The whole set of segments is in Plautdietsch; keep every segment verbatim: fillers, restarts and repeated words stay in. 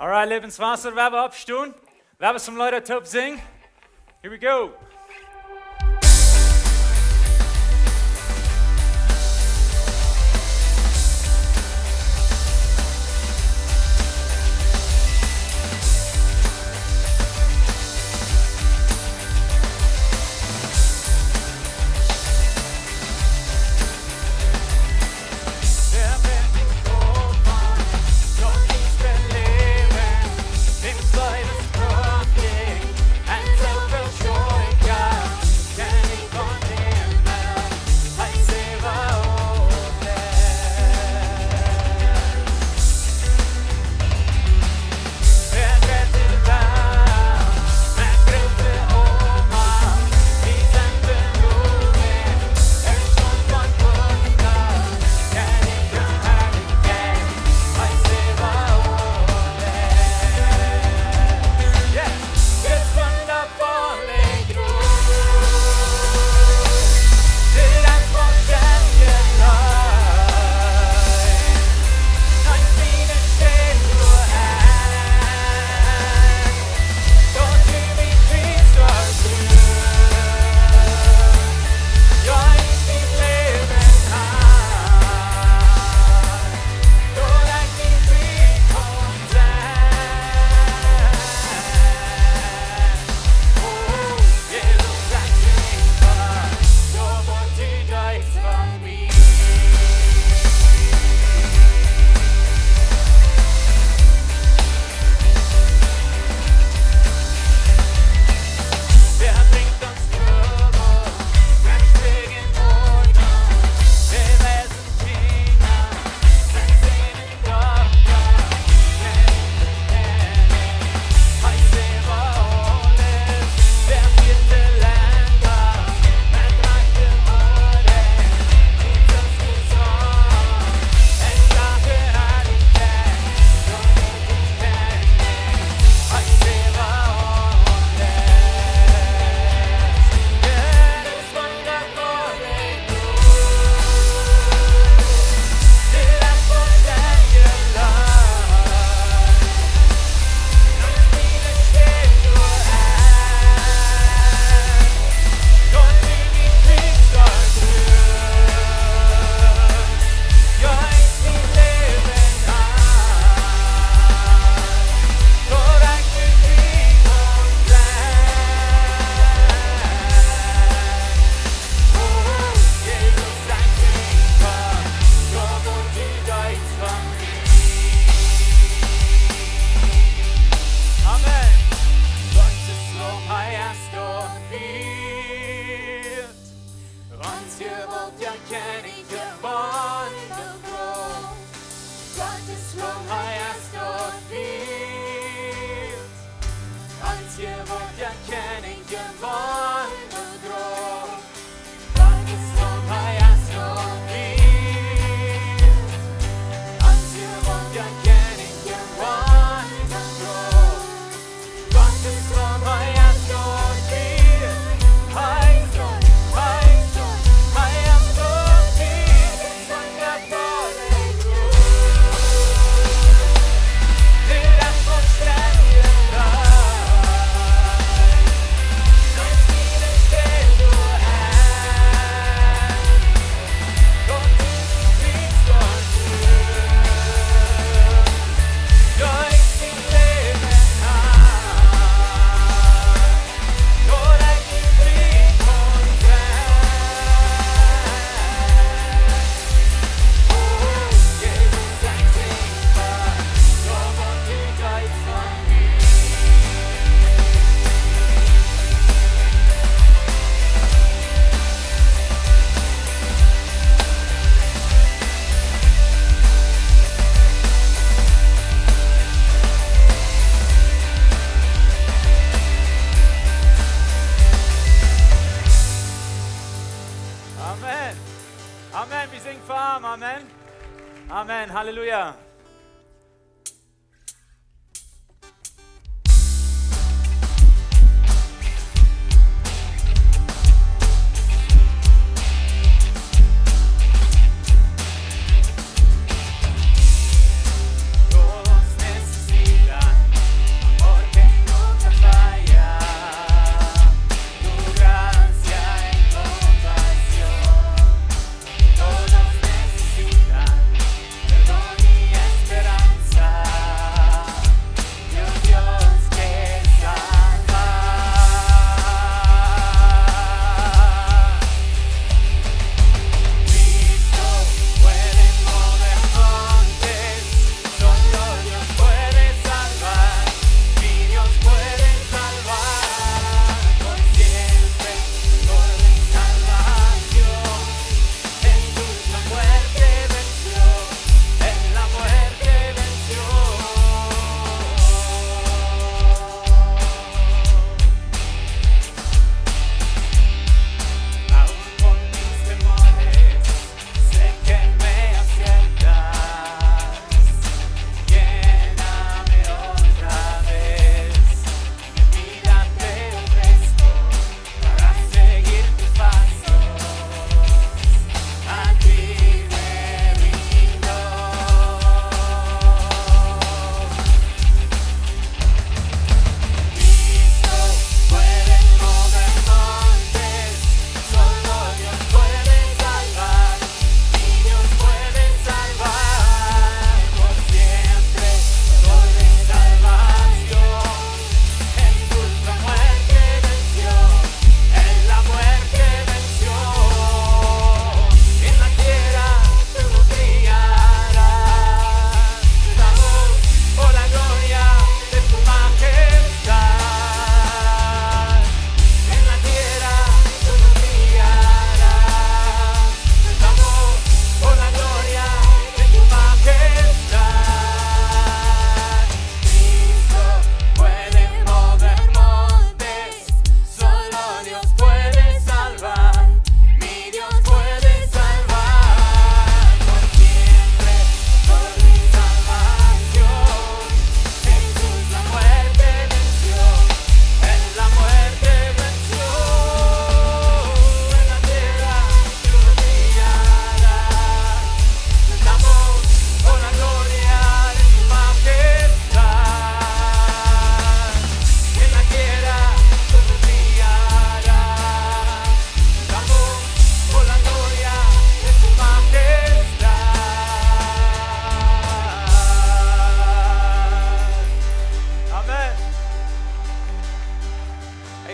Alright, Lebenswasser, wie woaren oppstonen. Wie woaren some Leeda toop sinjen. Here we go. Amen. Gottes Lob, hee es doa wieet. Ons Jewalt, jo, Kjennich, jo, wundaboa. Gottes Lob, hee es doa wieet. Ons Jewalt, jo, Kjennich, jo, wundaboa. Amen. Amen. Wie sinjen fa am. Amen. Amen. Halleluja.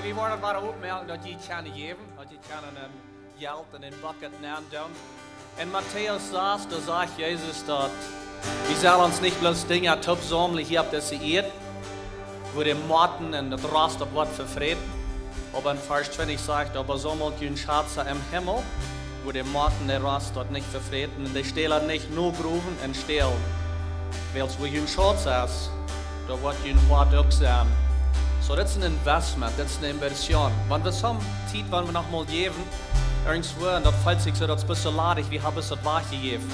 Wie woaren wada oppmoaken, daut jie kjennen jäwen, daut jie kjennen een Jelt en een Bucket nenn doonen. En Matäus sas, doa sajcht Jesus daut wie sellen ons nich bloos Dinja toopsaumlen hia opp dise Ieed, wua de Motten un daut Rost daut woat vefräten. Oba en Varsch twintich sajcht: "Oba saumelt june Schazen em Himmel, wua de Motten un daut Rost daut nich vefräten, un de Stäla nich nogrowen un stälen. Wiels wua jun Schauz es, doa woat jun Hoat uk sennen." Soo, dit es een Investment, dit es eene Inversion. Wan wie soone Tiet, wan wie noch mol jäwen, irjentwua, un daut feelt sikj soo, daut es bloos soo ladich, wie haben daut wajchjejäft.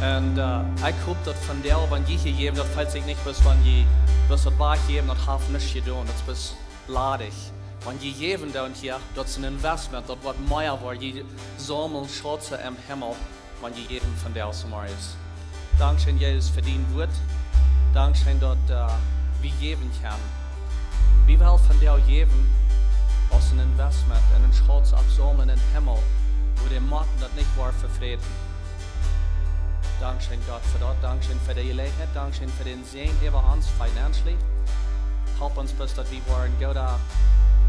Un, äh, ekj hop daut vondoag, wan jie hia jäwen, daut feelt sikj nich bloos, wan jie bloos daut wajchjäwen, daut haft nuscht jedonen, daut es bloos ladich. Wan jie jäwen doonen hia, daut es een Investment, daut woat mea woaren, jie saumlen Schazen em Himmel, wan jie jäwen vondoag zemorjes. Dankscheen, Jesus, fa dien Wuat. Dankscheen daut, äh, wie jäwen kjennen. Wie wellen vondoag jäwen aus een Investment un een Schauz oppsaumlen em Himmel, wua de Motten daut nich woaren vefräten. Dankscheen, Gott, fa daut. Dankscheen fa de Jeläajenheit. Dankscheen fa dän Säajen äwa ons financially. Help ons bloos, daut wie woaren goode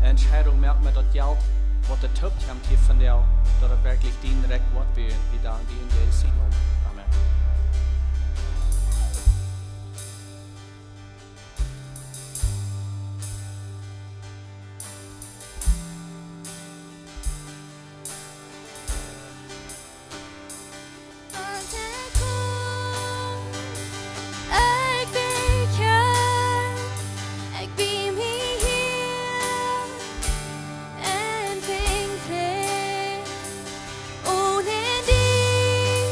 Entscheidungen moaken met daut Jelt, waut doa toop kjemt hia vondoag, daut et werkjlich dien Rikj woat buen. Wie danken die en Jesus sienen Nomen. Amen. Ekj kom, ekj bäd, Herr, ekj bäd mie hia en finj Fräd. Onen die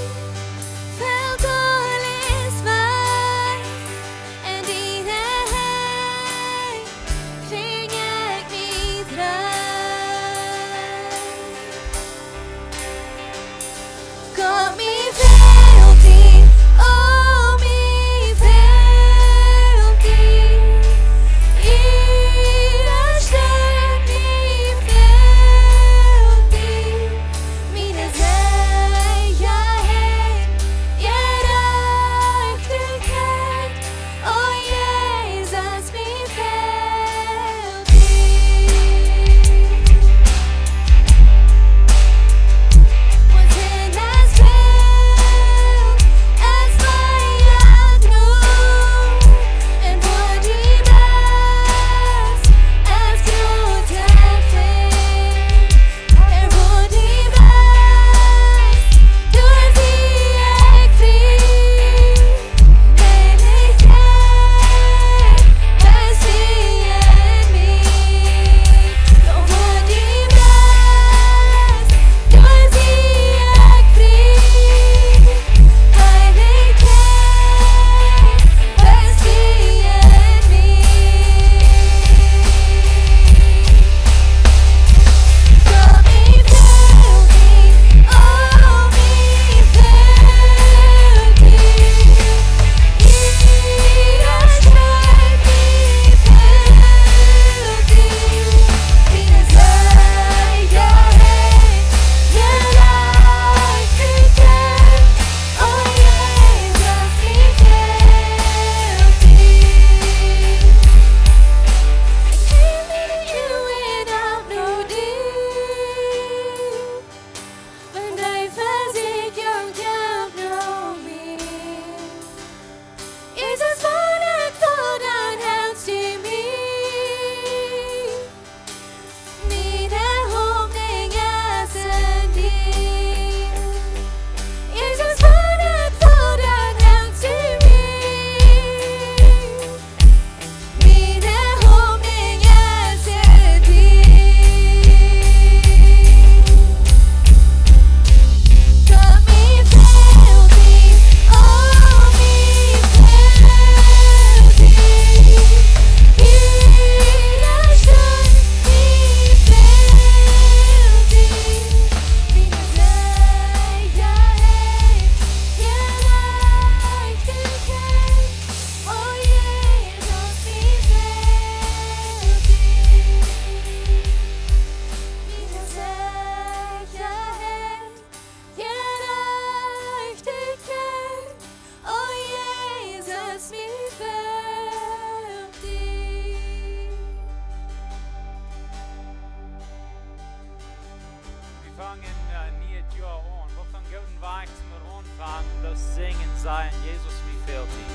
sajen: Jesus, mie fält die.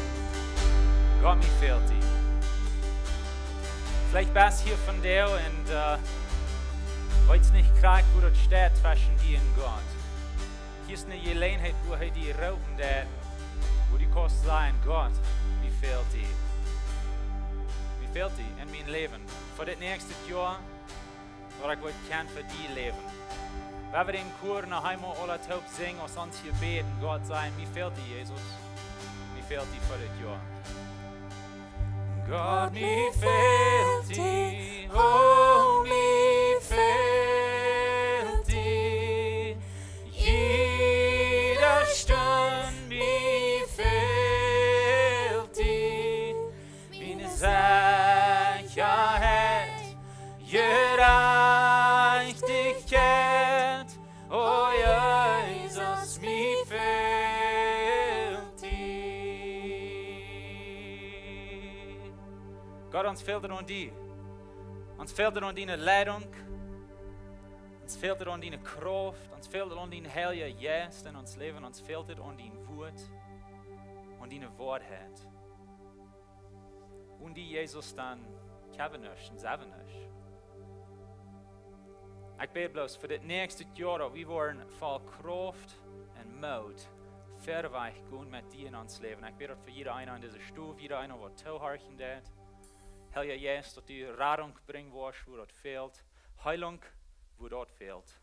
Gott, mie fält die. Veleicht best hia vondoag un, äh, weetst nich krakjt, woo daut steit tweschen die un Gott. Hia es eene Jeläajenheit, wua hee die roopen deit, wua du kaust sajen: Gott, mie fält die. Mie fält die en mien Läwen. Fa dit näakjste Joa, daut ekj woa kjennen fa die läwen. Wan wie dän Chor noch eemol aula toop sinjen, aus ons Jebäd, Gott, sajen: Mie fält die, Jesus. Mie fält die fa dit Joa. Gott, mie fält die, oh, mie fält die. Jiede Stund, mie fält die. Miene Sechaheit, Jerajchtichkjeit, o Jesus, mie fält die. Gott, ons fält et aun die. Ons fält et aun diene Leidunk. Ons fält et aun diene Krauft. Ons fält et aun dien Heilja Jeist en ons Läwen. Ons fält et aun dien Wuat, aun diene Woarheit. Onen die, Jesus, dan kjenn wie nuscht un sent wie nuscht. Ekj bäd bloos fa dit näakjste Joa, daut wie woaren voll Krauft un Moot wieda gonen met die en ons Läwen. Ekj bäd daut fa jieda eena en dise Stow, jieda eena, waut toohorchen deit. Heilja Jeist, daut du Radunk brinjen woascht, wua daut fält. Heilunk, wua daut fält.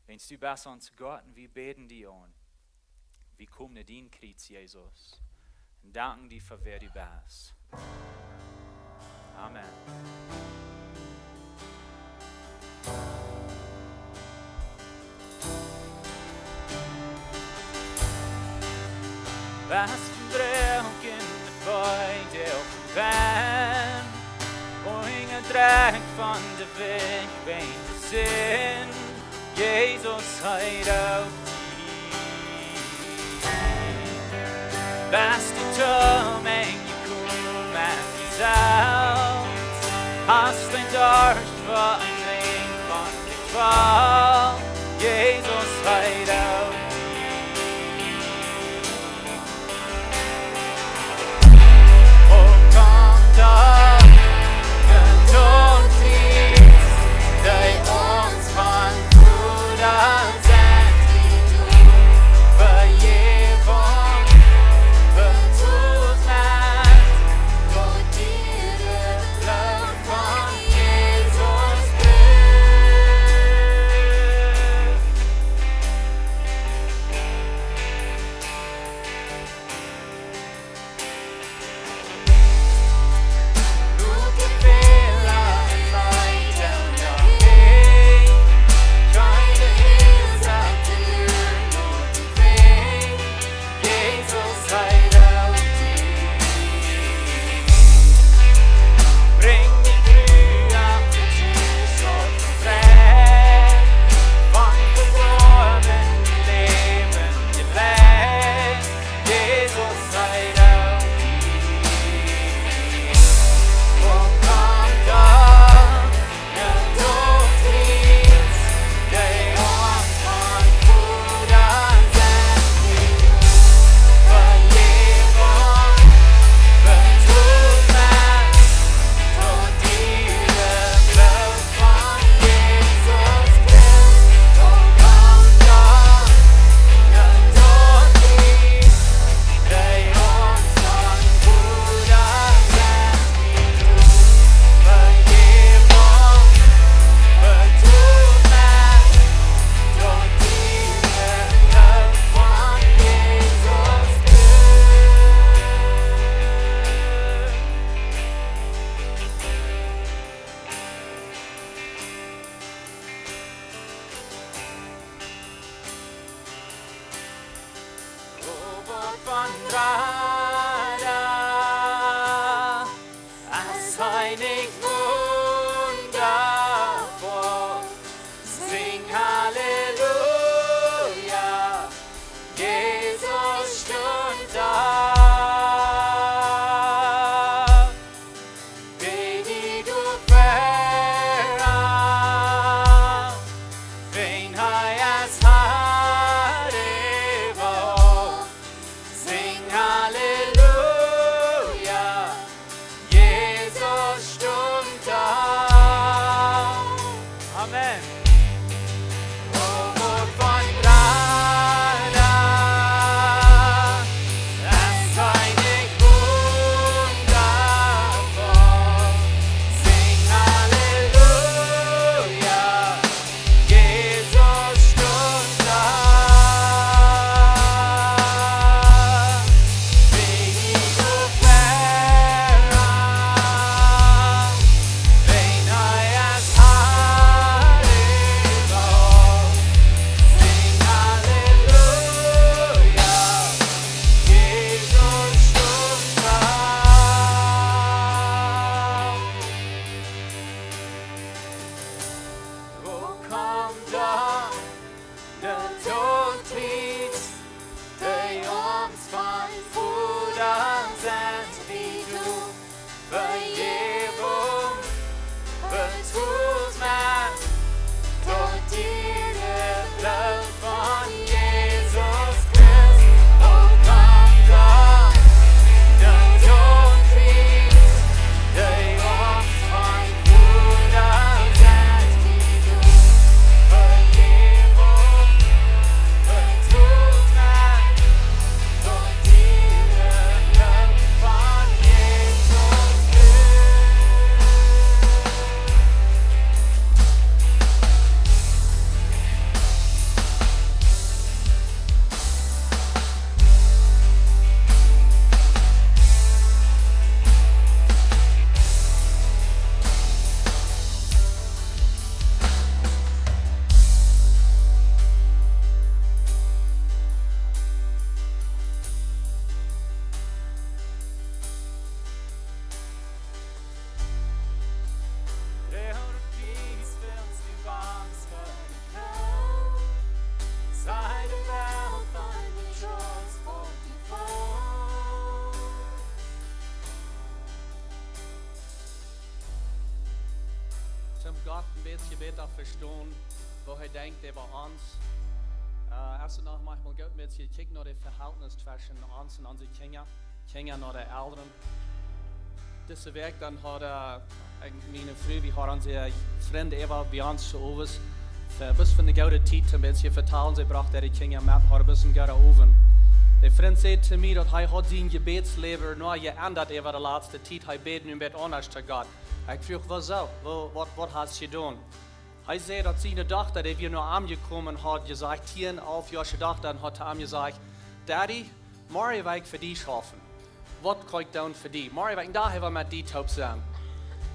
Wiels du best ons Gott un wie bäden die aun. Wie komen no dien Kjriez, Jesus, un danken die fa wäa du best. Amen. Best von Dronkjenheit, Feed, Oawen, Won, Hunga, Dreck, von de Welt, wäajen de Sind, Jesus, hee roopt die. Best du tom Enj jekomen met die selfst, hast een Dorscht fa een Drenkj von Qual, Jesus, hee roopt die. O, komm doch, Gedult, dee ons von Voda sent, Vejäwunk betolt met, daut diere Bloot von Jesus Blut. Robot von Rada, es hee nich wundaboa? Sinj Halleluja, Jesus stunt opp. Bäd die doafäa, wiels hee es Har äwa aul. Stund da. Amen. O Gott von Gnade, es sei nicht wundervoll. Sing Halleluja. Jesus stund da, wie die Opfer, wenn er es Halleluja, sing Halleluja, Jesus stund da. O komm doch, de Todkjriez, dee ons von Voda trennt, wie du Vejäwunk betolt hast, daut diere Bloot von Jesus Christus, o komm doch, de Todkjriez, dee ons von Voda trennt, Vejäwunk betolt hast, daut diere Bloot von Jesus Christus. Toom Gott een bät bäta vestonen, woo hee denkjt äwa ons. Äh, es et noch maunchmol goot, een bät to kjikjen no daut Vehältnis tweschen ons un onse Kjinja, Kjinja no de Elren. Dise Wäakj dan haud, äh, ekj, miene Fru, wie hauden onse Frind äwa bie ons to Owes fa bloos fa eene goode Tiet een bät vetalen. See brocht äare Kjinja met, haud bloos een gooden Owent. De Frind säd to mie, daut hee haud sien Jebädsläwen nu jeendat äwa de latste Tiet. Hee bäd nu een bät aundasch to Gott. Ekj fruach: "Wuasoo? Woo, waut, waut hast jedonen?" Hee säd, daut siene Dochta, dee wia no am jekomen, haud jesajcht, tieen, alf Joa Dochta, un haud to am jesajcht: "Daddy, morjen well ekj fa die schaufen. Waut kaun ekj doonen fa die? Morjen well ekj een Dach äwa met die toop sennen."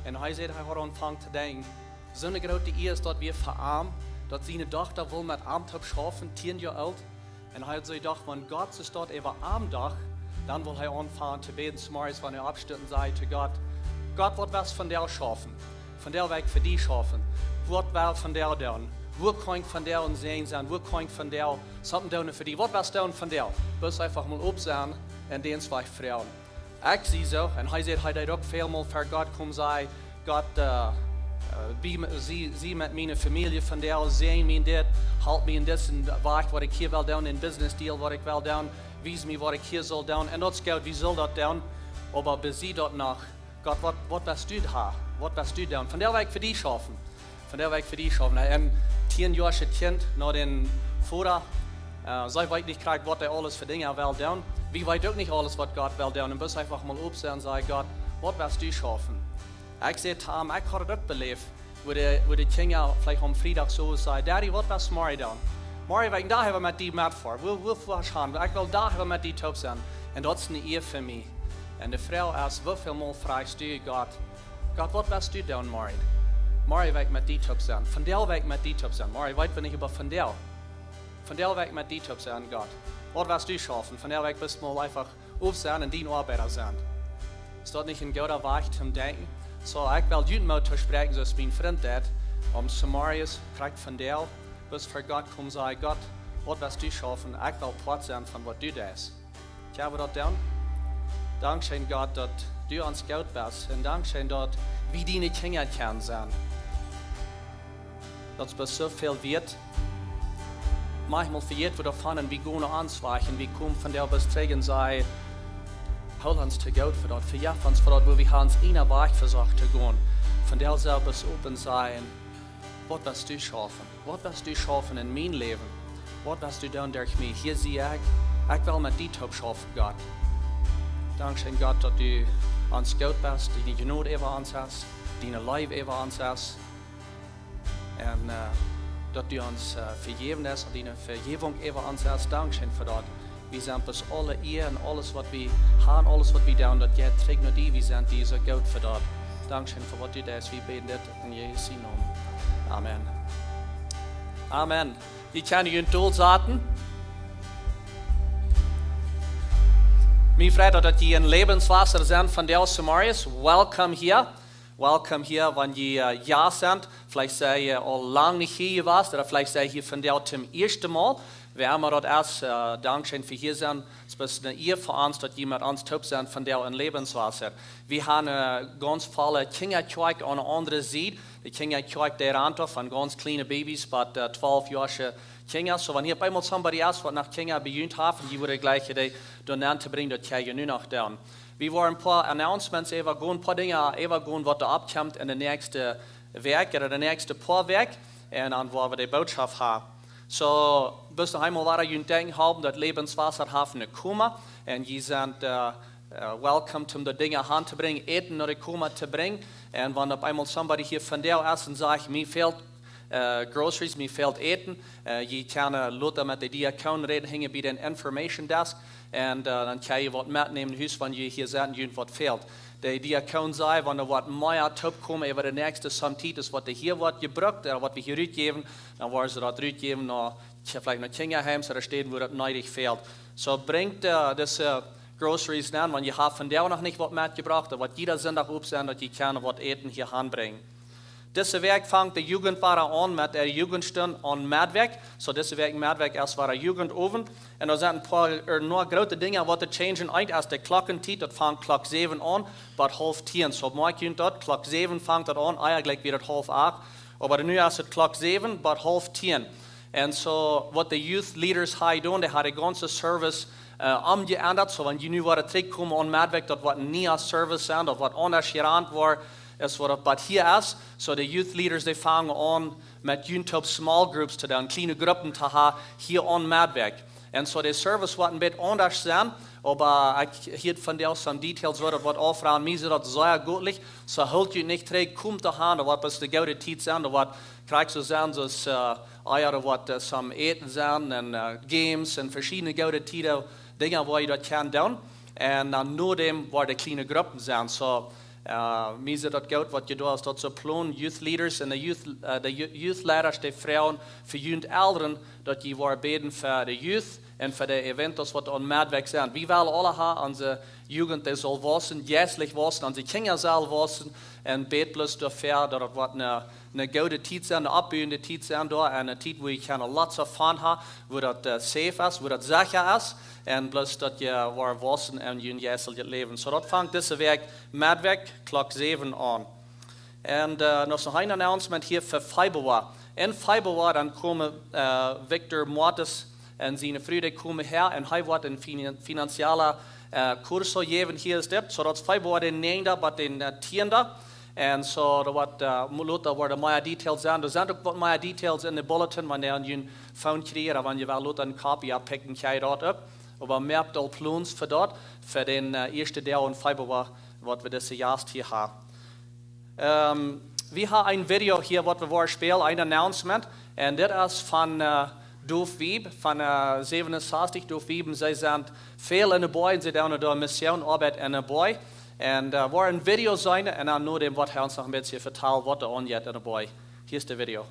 Un hee säd, hee haud aunjefongen to denkjen, soone groote Ea es daut wia fa am, daut siene Dochta wull met am toop schaufen, tieen Joa oolt. Un hee haud soo jedocht, wan Gott soo daut äwa am docht, dan wull hee aunfangen to bäden, zemorjes, wan hee oppstunt, un säd to Gott: "Gott, waut well ekj vondoag schaufen? Vondoag well ekj fa die schaufen. Waut well ekj vondoag doonen? Woo kaun ekj vondoag een Säajen sennen? Woo kaun ekj vondoag waut doonen fa die? Waut well ekj doonen vondoag?" Bloos eefach mol oppstonen un dän Wajch froagen. Ekj see soo, un hee säd, hee deed uk väl mol ver Gott komen, säd: "Gott, äh, äh, bie, sie, sie met miene Famielje vondoag, säajen mie en dit, halp mie en disen Wajch, waut ekj hia well doonen, een Business Deal, waut ekj well doonen, wies mie, waut ekj hia saul doonen." Un daut es goot, wie sellen daut doonen, oba besie daut noch: "Gott, waut, waut well ekj doonen? Waut well ekj doonen? Vondoag well ekj fa die schaufen. Vondoag well ekj fa die schaufen." Un tieen Joa Kjint, no dän Voda, äh, see weet nich krakjt, waut hee aules fa Dinja well doonen. Wie weeten uk nich aules, waut Gott well doonen. Un bloos eefach mol oppstonen un säd: "Gott, waut well ekj schaufen?" Ekj säd to am, ekj haud daut uk beläft, woo de, woo de Kjinja veleicht aum Friedach soo säden: "Daddy, waut well ekj morjen doonen? Morjen well ekj een Dach äwa met die metfoaren. Woo, woo foa ekj han? Ekj well een Dach äwa met die toop sennen. Un daut es een Ea fa mie." Un de Froag es: Woo väl mol froagst du Gott: "Gott, waut well ekj doonen morjen? Morjen well ekj met die toop sennen. Vondoag well ekj met die toop sennen. Morjen weet wie nich, oba vondoag. Vondoag well ekj met die toop sennen, Gott. Waut well ekj schaufen? Vondoag well ekj bloos mol eefach oppstonen un dien Oabeida sennen." Es daut nich een gooda Wajch toom denkjen? Soo, ekj well junt Moot toospräakjen, soo aus mien Frint deed, om zemorjes, krakjt vondoag, bloos ver Gott komen, säd: "Gott, waut well ekj schaufen? Ekj well Poat sennen von waut du deist." Kjenn wie daut doonen? Dankscheen, Gott, daut du ons goot best. Un dankscheen, daut wie diene Kjinja kjennen sennen. Daut es soo väl wieet. Maunchmol vejäten wie doavon un wie gonen onsen Wajch un wie komen vondoag bloos trigj un säden: Hool ons to goot fa daut, vejeff ons fa daut, wua wie haben ons eenen Wajch vesocht to gonen. Vondoag sell wie open sennen. Waut west du schaufen? Waut west du schaufen en mien Läwen? Waut west du doonen derch mie? Hia sie ekj, ekj well met die toop schaufen, Gott. Dankscheen, Gott, daut du ons goot best, diene Jnod äwa ons hast, diene Leew äwa ons hast. Un, äh, daut du ons, äh, vejäwen hast un diene Vejäwunk äwa ons hast. Dankscheen fa daut. Wie sent bloos aule Ea un aules waut wie haben, aules waut wie doonen, daut jeit trigj no die. Wie sent die soo goot fa daut. Dankscheen fa waut du deist. Wie bäden dit en Jesus sienen Nomen. Amen. Amen. Jie kjennen junt dol saten. Mie freit daut, daut jie en Lebenswasser sent vondoag zemorjes. Welcome hia. Welcome hia, wan jie, äh, Jast sent. Veleicht sie jie aul lang nich hia jewast, ooda veleicht sie jie hia vondoag toom ieeschten Mol. Wäa emma daut es, äh, dankscheen fa hia sennen. Et es eene Ea fa ons, daut jie met ons toop sent vondoag en Lebenswasser. Wie haben eene gaunz volle Kjinjakjoakj aun de aundre Sied. De Kjinjakjoakj, dee rant von gaunz kjliene Babys bat, äh, twalf Joa Kjinja. So, wan hia opp eemol somebody es, waut noch Kjinja bie junt haft, un jie wudden jleichen dee doa nenn to brinjen, daut kjenn jie nu noch doonen. Wie woaren een poa Announcements äwagonen, een poa Dinja äwagonen, waut doa oppkjemt en de näakjste Wäakj ooda de näakjste poa Wäakj. Un dan woa wie de Bootschoft haben. So, bloos noch eemol wada junt denkjen halpen, daut Lebenswasser haft een Koma. Un jie sent, äh, äh, welcome, om de Dinja han to brinjen, Äten no de Koma to brinjen. Un wan opp eemol somebody hia vondoag es un sajcht, mie fält, äh, groceries, mie fält Äten, äh, jie kjennen lota met de Diakoon räden, hinjen bie dän Information Desk. Un, äh, dan kjenn jie waut metnämen no Hus, wan jie hia sent un junt waut fält. De Diakoon säd, wan doa waut mea toopkomen äwa de näakjste Tiet es waut doa hia woat jebrukt, ooda waut wie hia rutjäwen, dan woaren see daut rutjäwen no, tja, veleicht no Kjinjaheims ooda Städen, wua daut needich fält. So brinjt, äh, dise groceries nenn, wan jie haben vondoag noch nich waut metjebrocht, dan woat jieda Sindach opp sennen, daut jie kjennen waut Äten hia hanbrinjen. Dise Wäakj fangt de Jugend wada aun met de Jugendstund aun Meddwäakj. So, dise Wäakj Meddwäakj es wada Jugendowent. Un doa sent een poa, äh, noch groote Dinja waut to changen. Eent es de Klockentiet, daut fangt Klock säwen aun, bat haulf tieen. So, moakj junt daut, Klock säwen fangt daut aun, eejentlich wia daut haulf acht. Oba nu es et Klock säwen bat haulf tieen. Un so, waut de Youth Leaders hia doonen, dee haben de gaunze Service, äh, omjeendat. So, wan jie nu woaren trigjkomen aun Meddwäakj, daut woat een niea Service sennen, daut woat aundasch jerant woaren, es waut daut bat hia es. So, de Youth Leaders, dee fangen aun met junt toop small groups to doonen, kjliene Gruppen to haben, hia aun Meddwäakj. Un so, de Service woat een bät aundasch sennen, oba ekj hia vondoag some details, woo daut woat aufranen. Mie es daut sea gootlich, so hoolt junt nich trigj, komt to han, daut woat bloos de goode Tiet sennen, daut woat krakjt soo sennen, soo aus, äh, ea, doa woat, äh, some Äten sennen un, äh, Games un veschiedne goode Tieden, Dinja woo jie daut kjennen doonen. Un dan nodäm woaren de kjliene Gruppen sennen. So, äh, mie es daut goot waut jie doa es daut soo plonen, Youth Leaders un de Youth, äh, de Yo-, Youth Leaders, dee froagen fa junt Elren, daut jie woaren bäden fa de Youth un fa de Eventos waut aun Meddwäakj sent. Wie wellen aule haben, onse Jugend, dee saul waussen, jeistlich waussen, onse Kjinja sellen waussen, un bät bloos doafäa, daut et woat eene, eene goode Tiet sennen, eene oppbuende Tiet sennen doa, un eene Tiet wua jie kjennen lots of fun haben, wua daut, äh, safe es, wua daut secha es, un bloos daut jie woaren waussen en jun jeistlichet Läwen. So, daut fangt dise Wäakj, Meddwäakj, Klock säwen aun. Un, äh, noch een Announcement hia fa Februar. En Februar dan komen, äh, Victor Mortis un siene Fru, dee komen häa un hee woat een finan-, finanziella, äh, Kurso jäwen hia es dit. So daut es Februar dän näajenden bat dän, äh, tieenden. Un so, doa woat, äh, mo-, lota woaren mea Details sennen. Doa sent uk waut mea Details en de Bulletin, wan jie aun jun Phone kjrieen, wan jie wellen lota eene Kopie oppikjen, kjrie jie daut uk. Oba moakt aul Plons fa daut, fa dän, äh, ieeschten Deel en Februar, waut wie dise Jast hia haben. Ähm, wie haben een Video hia, waut wie woaren spälen, een Announcement. Un dit es von, äh, Doof Wieb, von, äh, säwenunsastich, Doof Wieb. Un see sent väl en de Boaj, un see doonen doa Missionoabeit en de Boaj. Un, äh, woaren een Video seenen, un dan nodäm woat hee ons noch een bät vetalen, waut doa aunjeit en de Boaj. Hia es de Video.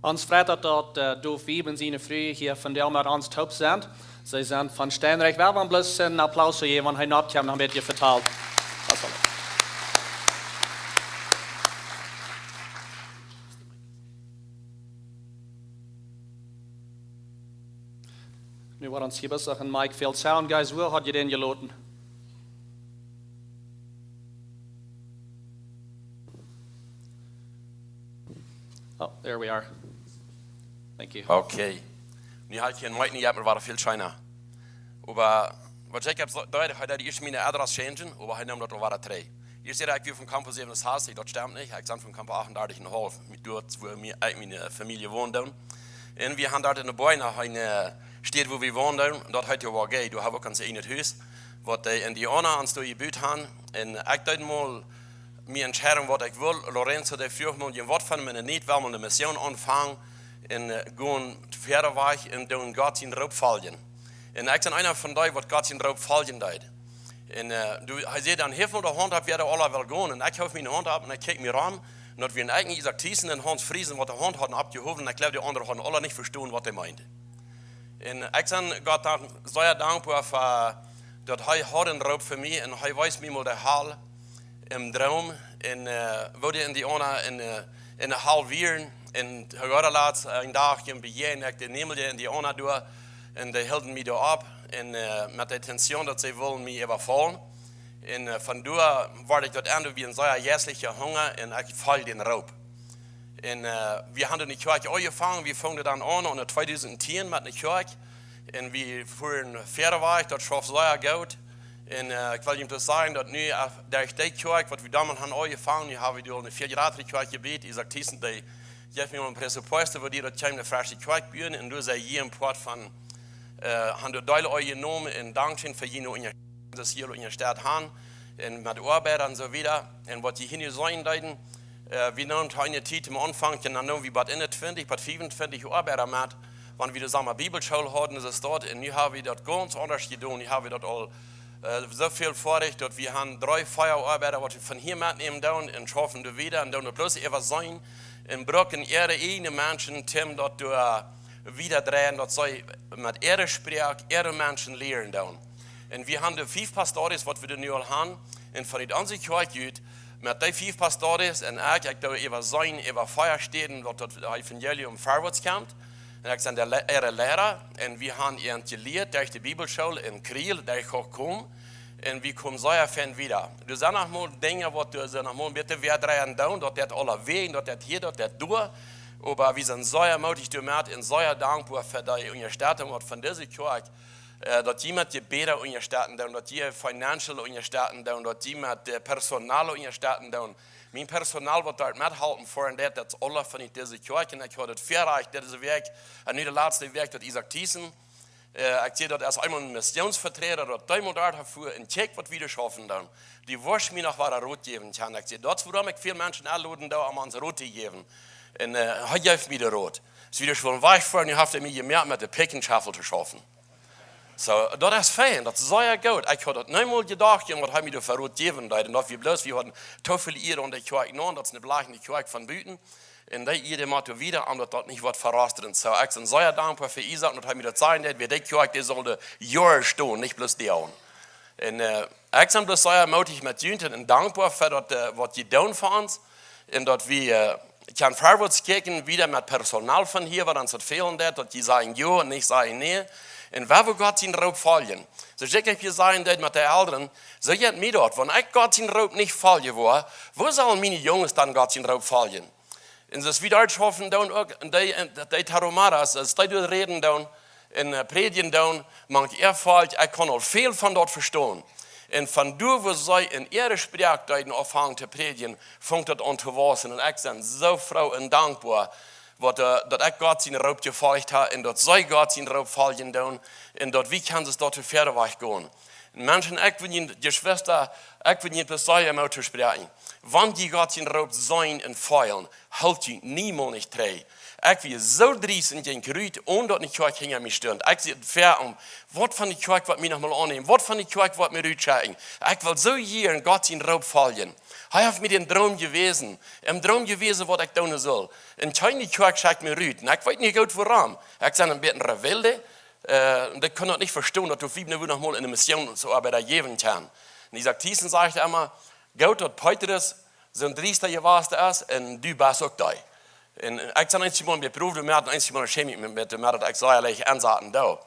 Ons freit daut, daut Dof Wieben siene Fru hia vondoag met ons toop sent. See sent von Steinreich. Well wie bloos een Applaus jäwen, wan hee nopp kjemt, dan woat hee vetalt. Nu woat ons hia besach een Mike fält. Sound guys, wua haft jie dän jeloten? Oh, there we are. Thank you. Okay. Nu haud ekj hia een Mike, nu jeit mie wada väl scheener. Oba waut Jacob deed, hee deed ieescht miene Adress changen, oba hee neem daut aul wada trigj. Ieescht säd hee, ekj wia von Campo säwen un sastich, daut stemt nich. Ekj sie von Campo acht un dartich un haulf, doa wua ekj miene Famielje wonen deed. Un wie haben doa enne Boina eene Städ, wua wie wonen deeden, daut heet de W G, doa hab wie uk ons ieejnet Hus, waut de Indiauna ons doa jebut haben. Un ekj deed mol mie entscheiden, waut ekj wull. Lorenzo, dee fruach mie, waut von Mennoniten, well wie eene Mission aunfangen un gonen wieda wajch un doonen Gott sienen Roop foljen. Un ekj sie eena von dee, waut Gott sienen Roop foljen deed. Un hee säd dan, heft mol de Haunt opp, wäa aula well gonen. Un ekj heef miene Haunt opp un ekj kjikj mie rom. Un daut wieren ekj, Isaak Thiessen un Hans Friesen, waut de Haunt hauden oppjehowen. Un ekj jleew, de aundre hauden aula nich vestonen, waut hee meend. Un ekj sie Gott dan sea dankboa fa daut hee haud een Roop fa mie un hee wees mie mol de Hal em Droom un woo de Indiauna en de Hal wieren. Un hee haud latst een Dach jebäden, ekj de Nemelje Indiauna doa un dee hilden mie doa opp un met de Intention, daut see wullen mie äwafaulen. Un von doa wort ekj daut Enj, wia een sea jeistlicha Hunga un ekj feeld dän Roop. Un wie haben ne Kjoakj aunjefangen, wie fungen dan aun, aun tweedusent tieen met ne Kjoakj. Un wie fuaren wieda wajch, daut schauft sea goot. Un ekj well junt daut sajen, daut nu derch dee Kjoakj, waut wie domols haben aunjefangen, nu haben wie doa ne väl jratre Kjoakj jebut. Isaak Thiessen, dee jeef mie een presupuesto, woo dee daut kjeem, ne fresche Kjoakj buen. Un doa sie jie een Poat von, haben doa Deel aunjenomen un dankscheen fa june Unja-, daut jie aul Unjastettunk haben un met Oabeida un soo wieda. Un waut jie hia nu seenen deeden, wie neemen eene Tiet aum Aunfank, un dan neemen wie bie eenuntwintich, bie fiefuntwintich Oabeida met, wan wie de Somma Bibelschool hauden, es daut. Un nu haben wie daut gaunz aundasch jedonen. Nu haben wie daut aul soo väl foadich, daut wie haben dree, vea Oabeida, waut wie von hia metnämen doonen un schaufen doa wieda un doonen daut bloos äwaseenen un brucken äare ieejne Menschen, toom daut doa wieda dreien, daut see met äare Sproak äare Menschen lieren doonen. Un wie haben doa fief Pastores, waut wie doa nu aul haben. Un von onse Kjoakj ut, met dee fief Pastores un ekj, ekj doo äwaseenen äwa vea Städen, daut daut Evangelium verwoats kjemt. Un ekj sie de Le-, äare Liera. Un wie haben an jelieet derch de Bibelschool en Kriel, derch Hochkom. Un wie komen sea fein wieda. Doa sent noch mol Dinja, waut doa sent noch mol een bät wieda dreien doonen, daut deit aula wäajen, daut deit hia, daut deit doa. Oba wie sent sea mootich doamet un sea dankboa fa dee Unjastettunk, waut von dise Kjoakj, daut jie met Jebäda unjastetten doonen, daut jie financial unjastetten doonen, daut jie met Personal unjastetten doonen. Mien Personal, waut doa methalpen foaren deit, daut es aula von dise Kjoakj. Un ekj haud daut Väarajcht dise Wäakj, un nu de latste Wäakj, daut Isaak Thiessen, ekj sie daut aus eemol een Missionsveträda, daut dee mol doa fua un kjikj, waut wie doa schaufen doonen. Dee wurscht mie noch waut Rot jäwen kjennen. Ekj sie, daut es wuarom ekj väl Menschen enloden doo, om ons Rot to jäwen. Un hee jeef mie de Rot. Aus wie doa wajch fuaren, nu haft hee mie jemoakt met de Pekjenschaufel to schaufen. Soo, daut es fein, daut es sea goot. Ekj haud daut niemols jedocht, waut hee mie doa fa Rot jäwen deed. Un daut wia bloos, wie hauden too väl Ea aun de Kjoakj nenn, daut es ne blajchende Kjoakj von buten. Un dee Ea mott doa wieda, om daut daut nich woat verrosten. Soo, ekj sie sea dankboa fa Isaak, daut hee mie daut sajen deed, woo dee Kjoakj, dee sull doa Joaren stonen, nich bloos dee aun. Un ekj sie bloos sea mootich met junt un dankboa fa daut, waut jie doonen fa ons. Un daut wie kjennen verwoats kjikjen, wieda met Personal von hia, waut ons daut fälen deit, daut jie sajen jo un nich sajen nä. Un wua wie Gott sienen Roop foljen. Soo aus ekj hia sajen deed met de Elren, soo jeit mie daut, wan ekj Gott sienen Roop nich foljen woa, woo sellen miene Junges dan Gott sienen Roop foljen? Un soo aus wie doa schaufen doonen uk, un dee, un dee Tarumaras, aus dee doa räden doonen un prädjen doonen, mank äa Volkj, ekj kaun aul väl von daut vestonen. Un von doa, woo see en äare Sproak deeden aunfangen to prädjen, funk daut aun to wausen. Un ekj sie soo froo un dankboa, waut, daut ekj Gott sienen Roop jefolcht hab un daut see Gott sienen Roop foljen doonen un daut wie kjennen soo doa wieda wajch gonen. Un Menschen, ekj well junt, Jeschwista, ekj well junt bloos sea Moot toospräakjen. Wan jie Gott sienen Roop seenen un feelen, hoolt junt niemols nich trigj. Ekj wia soo driest un jinkj rut, onen daut ne Kjoakj hinja mie stunt. Ekj sie fäa om, waut von ne Kjoakj woat mie noch mol aunnämen, waut von ne Kjoakj woat mie rutschekjen. Ekj well soo jieren Gott sienen Roop foljen. Hee haft mie dän Droom jewäsen, em Droom jewäsen, waut ekj doonen sull. Un kjeene Kjoakj schekjt mie rut. Un ekj weet nich goot wuarom. Ekj sie een bät rebellisch. Äh, un ekj kunn daut nich vestonen, daut wie nu noch mol eene Mission un soo Oabeit jäwen kjennen. Un Isaak Thiessen sajcht emma: "Goot, daut Petrus soon Driesta jewast es, un du best uk dee." Un ekj sie eenjemol beproft, un mie haud eenjemol schäm ekj mie met, mie haud ekj sea leicht ensaten doa.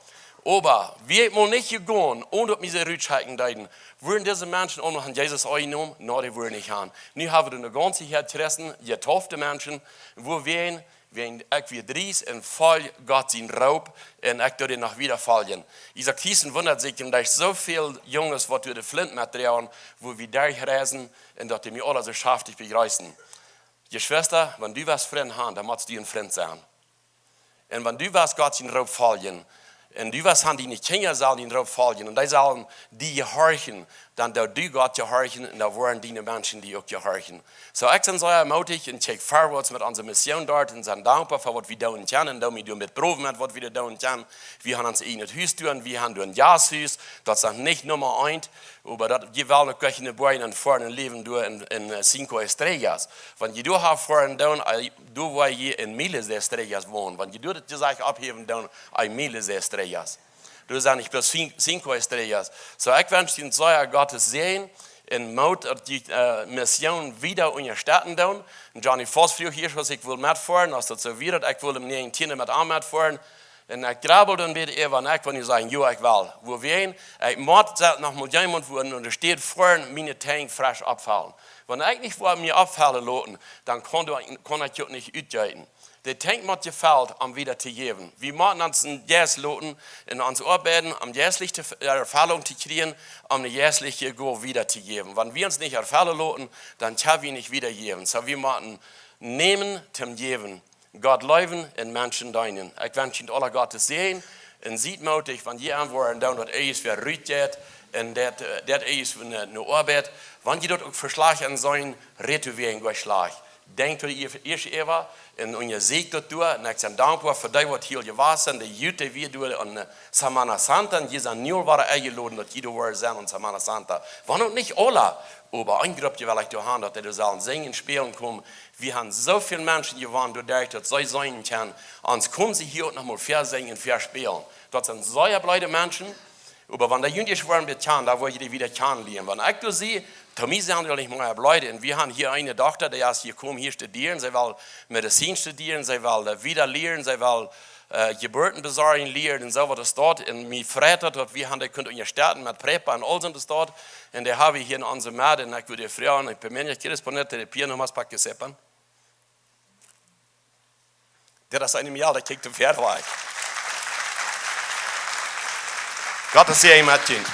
Oba wia ekj mol nich jegonen, onen daut mie see rutschekjen deeden, wudden dise Menschen uk noch aun Jesus aunjenomen? Nä, dee wudden nich aun. Nu hab wie eene gaunze Häad Christen, jetaufte Menschen, wua wie een, wie een, ekj wia driest un folj Gott sien Roop, un ekj doo dän noch wieda foljen. Isaak Thiessen wundat sikj, daut soo väl Junges, waut doa de Flint metdroagen, wua wie derchreisen, un daut dee mie aula soo schaftich bejreessen. Jeschwista, wan du west Frind haben, dan motst du een Frint sennen. Un wan du west Gott sien Roop foljen, un du west haben, diene Kjinja sellen dän Roop foljen, un dee sellen die jehorchen, dan doo du Gott jehorchen, un dan woaren diene Menschen die uk jehorchen. Soo, ekj sie sea mootich un kjikj verwoats met onse Mission doa, un sie dankboa fa waut wie doonen kjennen, un doo mie doa met prowen met waut wie doa doonen kjennen. Wie haben ons eejnet Hus doa, wie haben doa een Jausthus, daut es nich Numma eent, oba daut jie wellen uk kjeen Boajen aunfoaren un läwen doa en, en, äh, Cinco Estrellas. Wan jie doa haben foaren doonen, äh, doa woa jie en Miles de Estrellas wonen. Wan jie doa daut Jesecht opphäwen doonen, en Miles de Estrellas. Doa sent nich bloos cin-, Cinco Estrellas. Soo, ekj wensch junt sea Gott sien Säajen un Moot, daut jie, äh, Mission wieda unjastetten doonen. Un Johnny Voss fruach hia, aus ekj wull metfoaren, aus daut soo wia, daut ekj wull em näajentieen met am metfoaren. Un ekj jrebbeld een bät äwa, un ekj wull nu sajen: "Jo, ekj well." Wuawäajen? Ekj mott, sajcht noch mol jemaunt, wua nu de Städ foaren, miene Tank fresch opfellen. Wan ekj nich woa mie opfellen loten, dan kaun doa, kaun ekj uk nich utjeeten. De Tank mott jefelt, om wieda to jäwen. Wie motten ons een Jeist loten un ons oabeiden, om jeistliche Erf-, Erfellunk to kjrieen, om de jeistliche Gow wieda to jäwen. Wan wie ons nich erfellen loten, dan kjenn wie nich wieda jäwen. Soo, wie motten nämen toom jäwen. Gott leewen un Menschen deenen. Ekj wensch junt aula Gott sien Säajen un siet mootich, wan jie aunwoaren doonen, daut irjentwäa rutjeit un daut, äh, daut es eene, eene Oabeit. Wan jie daut uk fa schlajcht aunseenen, rät doawäajen goanich schlajcht. Denkjt doa ea-, ieescht äwa un unjasieekjt daut doa. Un ekj sie dankboa fa dee, waut hia jewast sent, de Jute, wia doa aun, äh, Semana Santa, un jie sent nu aul wada enjeloden, daut jie doa woaren sennen aun Semana Santa. Wan uk nich aula, oba eene Grupp well ekj doa haben, daut dee doa sellen sinjen, spälen komen. Wie haben soo väl Menschen jewonnen, doaderch daut see sinjen kjennen. Ons komen see hia uk noch mol väasinjen un väaspälen. Daut sent sea bleede Menschen. Oba wan dee junt ieescht woaren bekjanen, dan woa jie dee wieda kjanen lieren. Wan ekj doa sie, to mie sent dee nich mea bleed. Un wie haben hia eene Dochta, dee es hia jekomen, hia studieren. See well Medizin studieren, see well, äh, wieda lieren, see well, äh, Jeburten besorjen lieren un soo waut es daut. Un mie freit daut, daut wie haben dee kunt unjastetten met Präpa un aul soont es daut. Un dee haben wie hia en onse Medd. Un ekj wudd die froagen, ekj bie mie nich korrespondieren, de Piano mas packen seppen. Dit es een Mejal, daut kjikjt too wiet wajch. Gott sien Säajen met junt.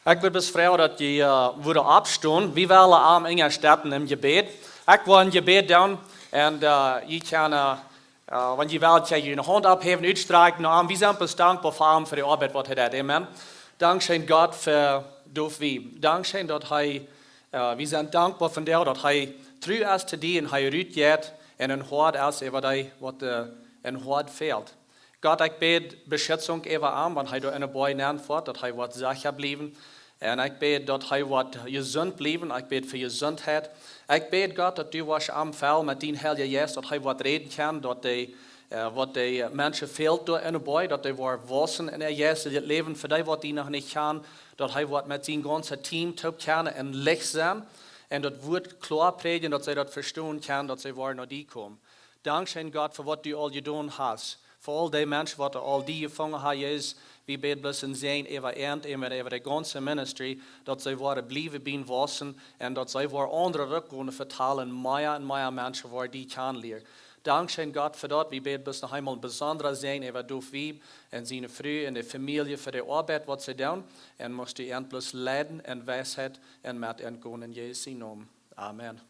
Ekj wudd bloos froagen, daut jie, äh, wudden oppstonen. Wie wellen am unjastetten em Jebäd. Ekj well een Jebäd doonen. Un, äh, jie kjennen, äh, wan jie wellen, kjenn jie june Haunt opphäwen, utstrakjen no am. Wie sent bloos dankboa fa am, fa de Oabeit, waut hee deit. Amen. Dankscheen, Gott, fa Duf Wieb. Dankscheen, daut hee Äh, wie sent dankboa von dee, daut hee tru es to die un hee rutjeit un een Hoad es äwa dee, waut, äh, een Hoad fält. Gott, ekj bäd Beschitzunk äwa am, wan hee doa enne Boaj nenfoat, daut hee woat secha bliewen. Un ekj bäd, daut hee woat jesunt bliewen. Ekj bäd fa Jesuntheit. Ekj bäd, Gott, daut du woascht am fellen met dien Heilja Jeist, daut hee woat räden kjennen, daut dee, äh, waut dee Menschen fält doa enne Boaj, daut dee woaren wausen en äa jeistlichet Läwen, fa dee, waut die noch nich kjanen, daut hee woat met sien gaunzet Team toop kjennen un Licht sennen un daut Wuat kloa prädjen, daut see daut vestonen kjennen, daut see woaren no die komen. Dankscheen, Gott, fa waut du aul jedonen hast. Fa aul dee Menschen, waut aul die jefungen haben, Jesus, wie bäden bloos een Säajen äwa an, äwa, äwa de gaunze Ministry, daut see woaren bliewen bie am wausen un daut see woaren aundre uk kjennen vetalen, mea un mea Menschen woaren die kjanen lieren. Dankscheen, Gott, fa daut. Wie bäden bloos noch eemol een besondra Säajen äwa Duf Wieb un siene Fru un de Famielje fa de Oabeit, waut see doonen. Un muchst du an bloos leiden en Weisheit un met an gonen en Jesus sien Nomen. Amen.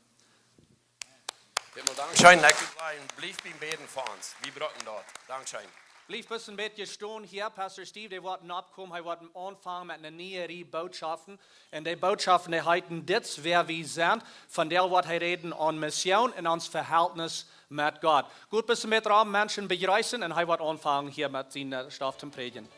Himmel, dankscheen. Ekj wudd sajen, bliewt bie am bäden fa ons. Wie brucken daut. Dankscheen. Bliewt bloos een bät stonen hia. Pastor Steve, dee woat nopp komen. Hee woat aunfangen met eene niee Rieej Bootschoften. Un dee Bootschoften, dee heeten: Dit es wäa wie sent. Von doa woat hee räden aun Mission un ons Vehältnis met Gott. Got bloos met Menschen bejreessen un hee woat aunfangen hia met sien, äh, Stoff to prädjen.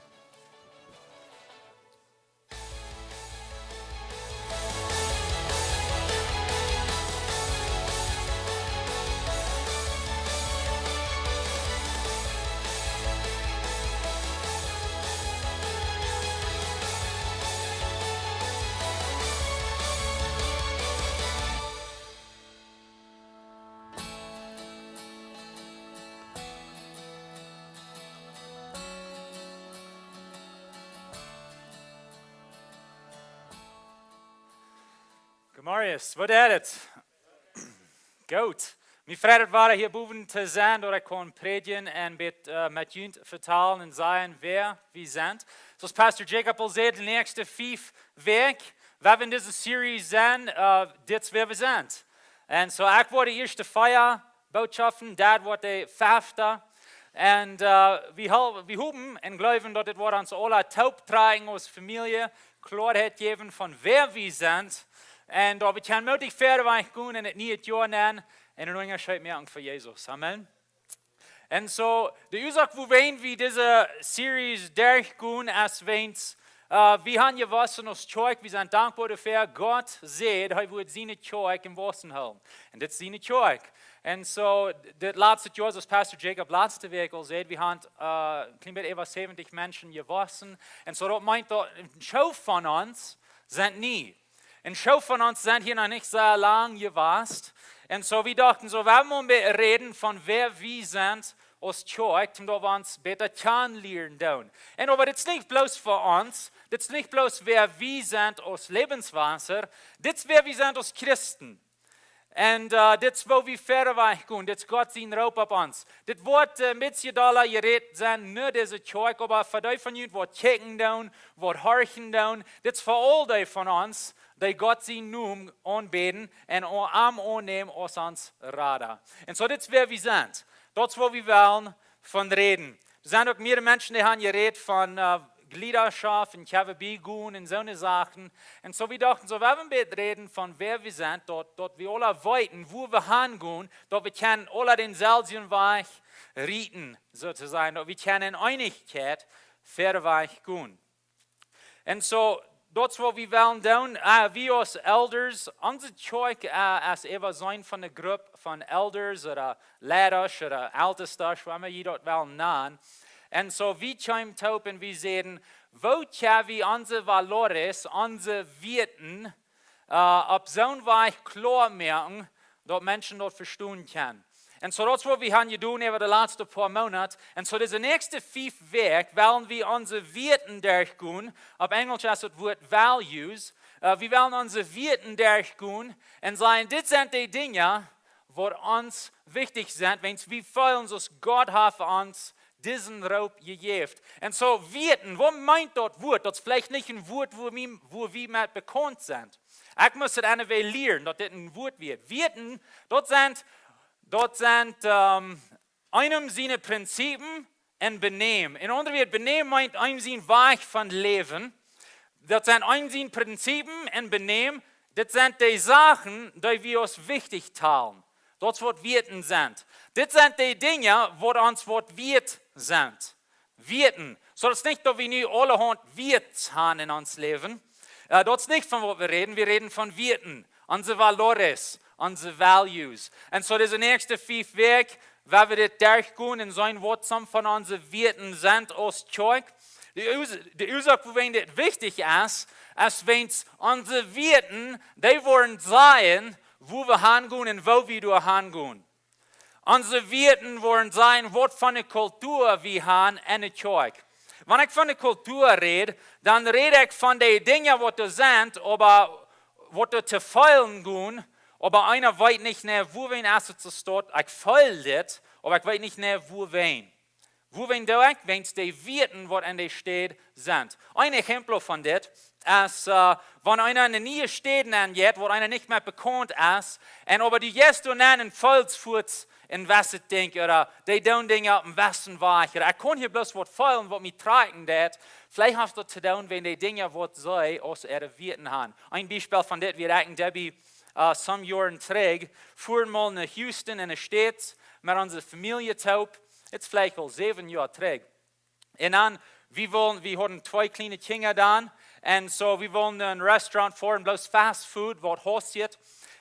Marius, woo jeit et? Goot. Mie freit et wada hia bowen to sennen, daut ekj kaun prädjen un bät, äh, met junt vetalen un sajen, wäa wie sent. Soo aus Pastor Jacob aul säd, de näakjste fief Wäakj, woa wie en dise Series sennen, äh, dit es wäa wie sent. Un soo, ekj woa de ieeschte vea Bootschoften, daut woat de fefte. Un, äh, wie ho-, wie hopen un jleewen, daut dit woat ons aula toop trakjen aus Famielje, Kloarheit jäwen von wäa wie sent. Un daut wie kjennen mootich wieda wajch gonen en daut niee Joa nenn un een Unjascheet moaken fa Jesus. Amen. Un soo, de Uasoak, wuarom wie dise Series derchgonen, es wiels, äh, wie haben jewossen aus Kjoakj, wie sent dankboa doafäa, Gott säd, hee wudd siene Kjoakj em Wossen hoolen. Un dit es siene Kjoakj. Un soo, dit latste Joa, soo aus Pastor Jacob latste Wäakj aul säd, wie haben, äh, een kjlien bät äwa säwentich Menschen jewossen. Un soo, daut meent daut, een Schoof von ons sent nie. Een Schoof von ons sent hia noch nich soo lang jewast. Un soo, wie dochten, soo, wie motten räden von wäa wie sent aus Kjoakj, om daut wie ons bäta kjanen lieren doonen. Un oba dit es nich bloos fa ons, dit es nich bloos wäa wie sent aus Lebenswasser, dit es wäa wie sent aus Christen. Un, äh, dit es woo wie wieda wajch gonen, dit es Gott sien Roop opp ons. Dit woat, äh, een bät dolla jerät sennen no dise Kjoakj, oba fa dee von junt waut kjikjen doonen, waut horchen doonen, dit es fa aul dee von ons, dee Gott sien Nomen aunbäden un o-, am aunnämen aus ons Rada. Un soo, dit es wäa wie sent. Daut es woo wie wellen von räden. Doa sent uk mea Menschen, dee haben jerät von, äh, Jliedaschoft un K W B gonen un soone Sachen. Un soo, wie dochten, soo, wie wellen bät räden von wäa wie sent, daut, daut wie aula weeten, wua wie han gonen, daut wie kjennen aula dänselwjen Wajch rieten, soo to sajen, daut wie kjennen en Eenichkjeit wieda wajch gonen. Un soo, daut es woo wie wellen doonen. Äh, wie aus Elders, onse Kjoakj, äh, es äwa sien von de Grupp von Elders ooda Leidasch ooda Eltestasch, woo emma jie daut wellen nanen. Un soo, wie kjeemen toop un wie säden, woo kjenn wie onse valores, onse Wieeten, äh, opp soon Wajch kloa moaken, daut Menschen daut vestonen kjennen. Un soo, daut es waut wie haben jedonen äwa de latste poa Moonat. Un soo, dise näakjste fief Wäakj wellen wie onse Wieeten derchgonen. Opp Enjelsch es daut Wuat values. Äh, wie wellen onse Wieeten derchgonen un sajen, dit sent dee Dinja, waut ons wichtich sent, wiels wie feelen, soo aus Gott haft ons disen Roop jejäft. Un soo, Wieeten, waut meent daut Wuat? Daut es veleicht nich een Wuat, wua wie, wua wie met bekaunt sent. Ekj must et enne Wäakj lieren, daut dit een Wuat wia. Wieeten, daut sent, daut sent, ähm, eenem siene Prinzipien un Benämen. En aundre Wieed, Benämen meent eenem sien Wajch von läwen. Daut sent eenem siene Prinzipien un Benämen. Dit sent dee Sachen, dee wie aus wichtich talen. Daut es waut Wieeten sent. Dit sent dee Dinja, waut ons waut wieet sent. Wieeten. Soo, daut es nich, daut wie nu aulahaunt Wieet haben en ons Läwen. Äh, daut es nich von waut wie räden. Wie räden von Wieeten. Onse valores, onse values. Un soo, dise näakjste fief Wäakj, woa wie dit derchgonen un seenen, waut some von onse Wieeten sent aus Kjoakj. De Uas-, de Uasoak, wuarom dit wichtich es, es wiels onse Wieeten, dee woaren sajen, wua wie han gonen un woo wie doa han gonen. Onse Wieeten woaren sajen, waut fa eene Kultua wie han en de Kjoakj. Wan ekj von de Kultua räd, dan räd ekj von dee Dinja, waut doa sent, oba waut doa to fälen gonen, oba eena weet nich, nä, wuarom es et soo, daut ekj fäl dit, oba ekj weet nich, nä, wuarom. Wuarom doo ekj? Wiels dee Wieeten, waut en dee Städ sent. Een Exempel von dit es, äh, wan eena en eene niee Städ nenjeit, waut eena nich met bekaunt es, un oba du jeist doa nenn un feelst fuaz een jewesset Dinkj, ooda dee doonen Dinja opp een jewessen Wajch, ooda ekj kaun hia bloos waut fälen, waut mie trakjen deit, veleicht haft daut to doonen, wäajen dee Dinja, waut see aus äare Wieeten han. Een Biespel von dit, wie ekj un Debbie, äh, some Joaren trigj, fuaren mol no Houston en de States met onse Famielje toop. Et es veleicht aul säwen Joa trigj. Un dan, wie wullen, wie hauden twee kjliene Kjinja dan. Un soo, wie wullen no een Restaurant foaren, bloos fast food, waut haustjet.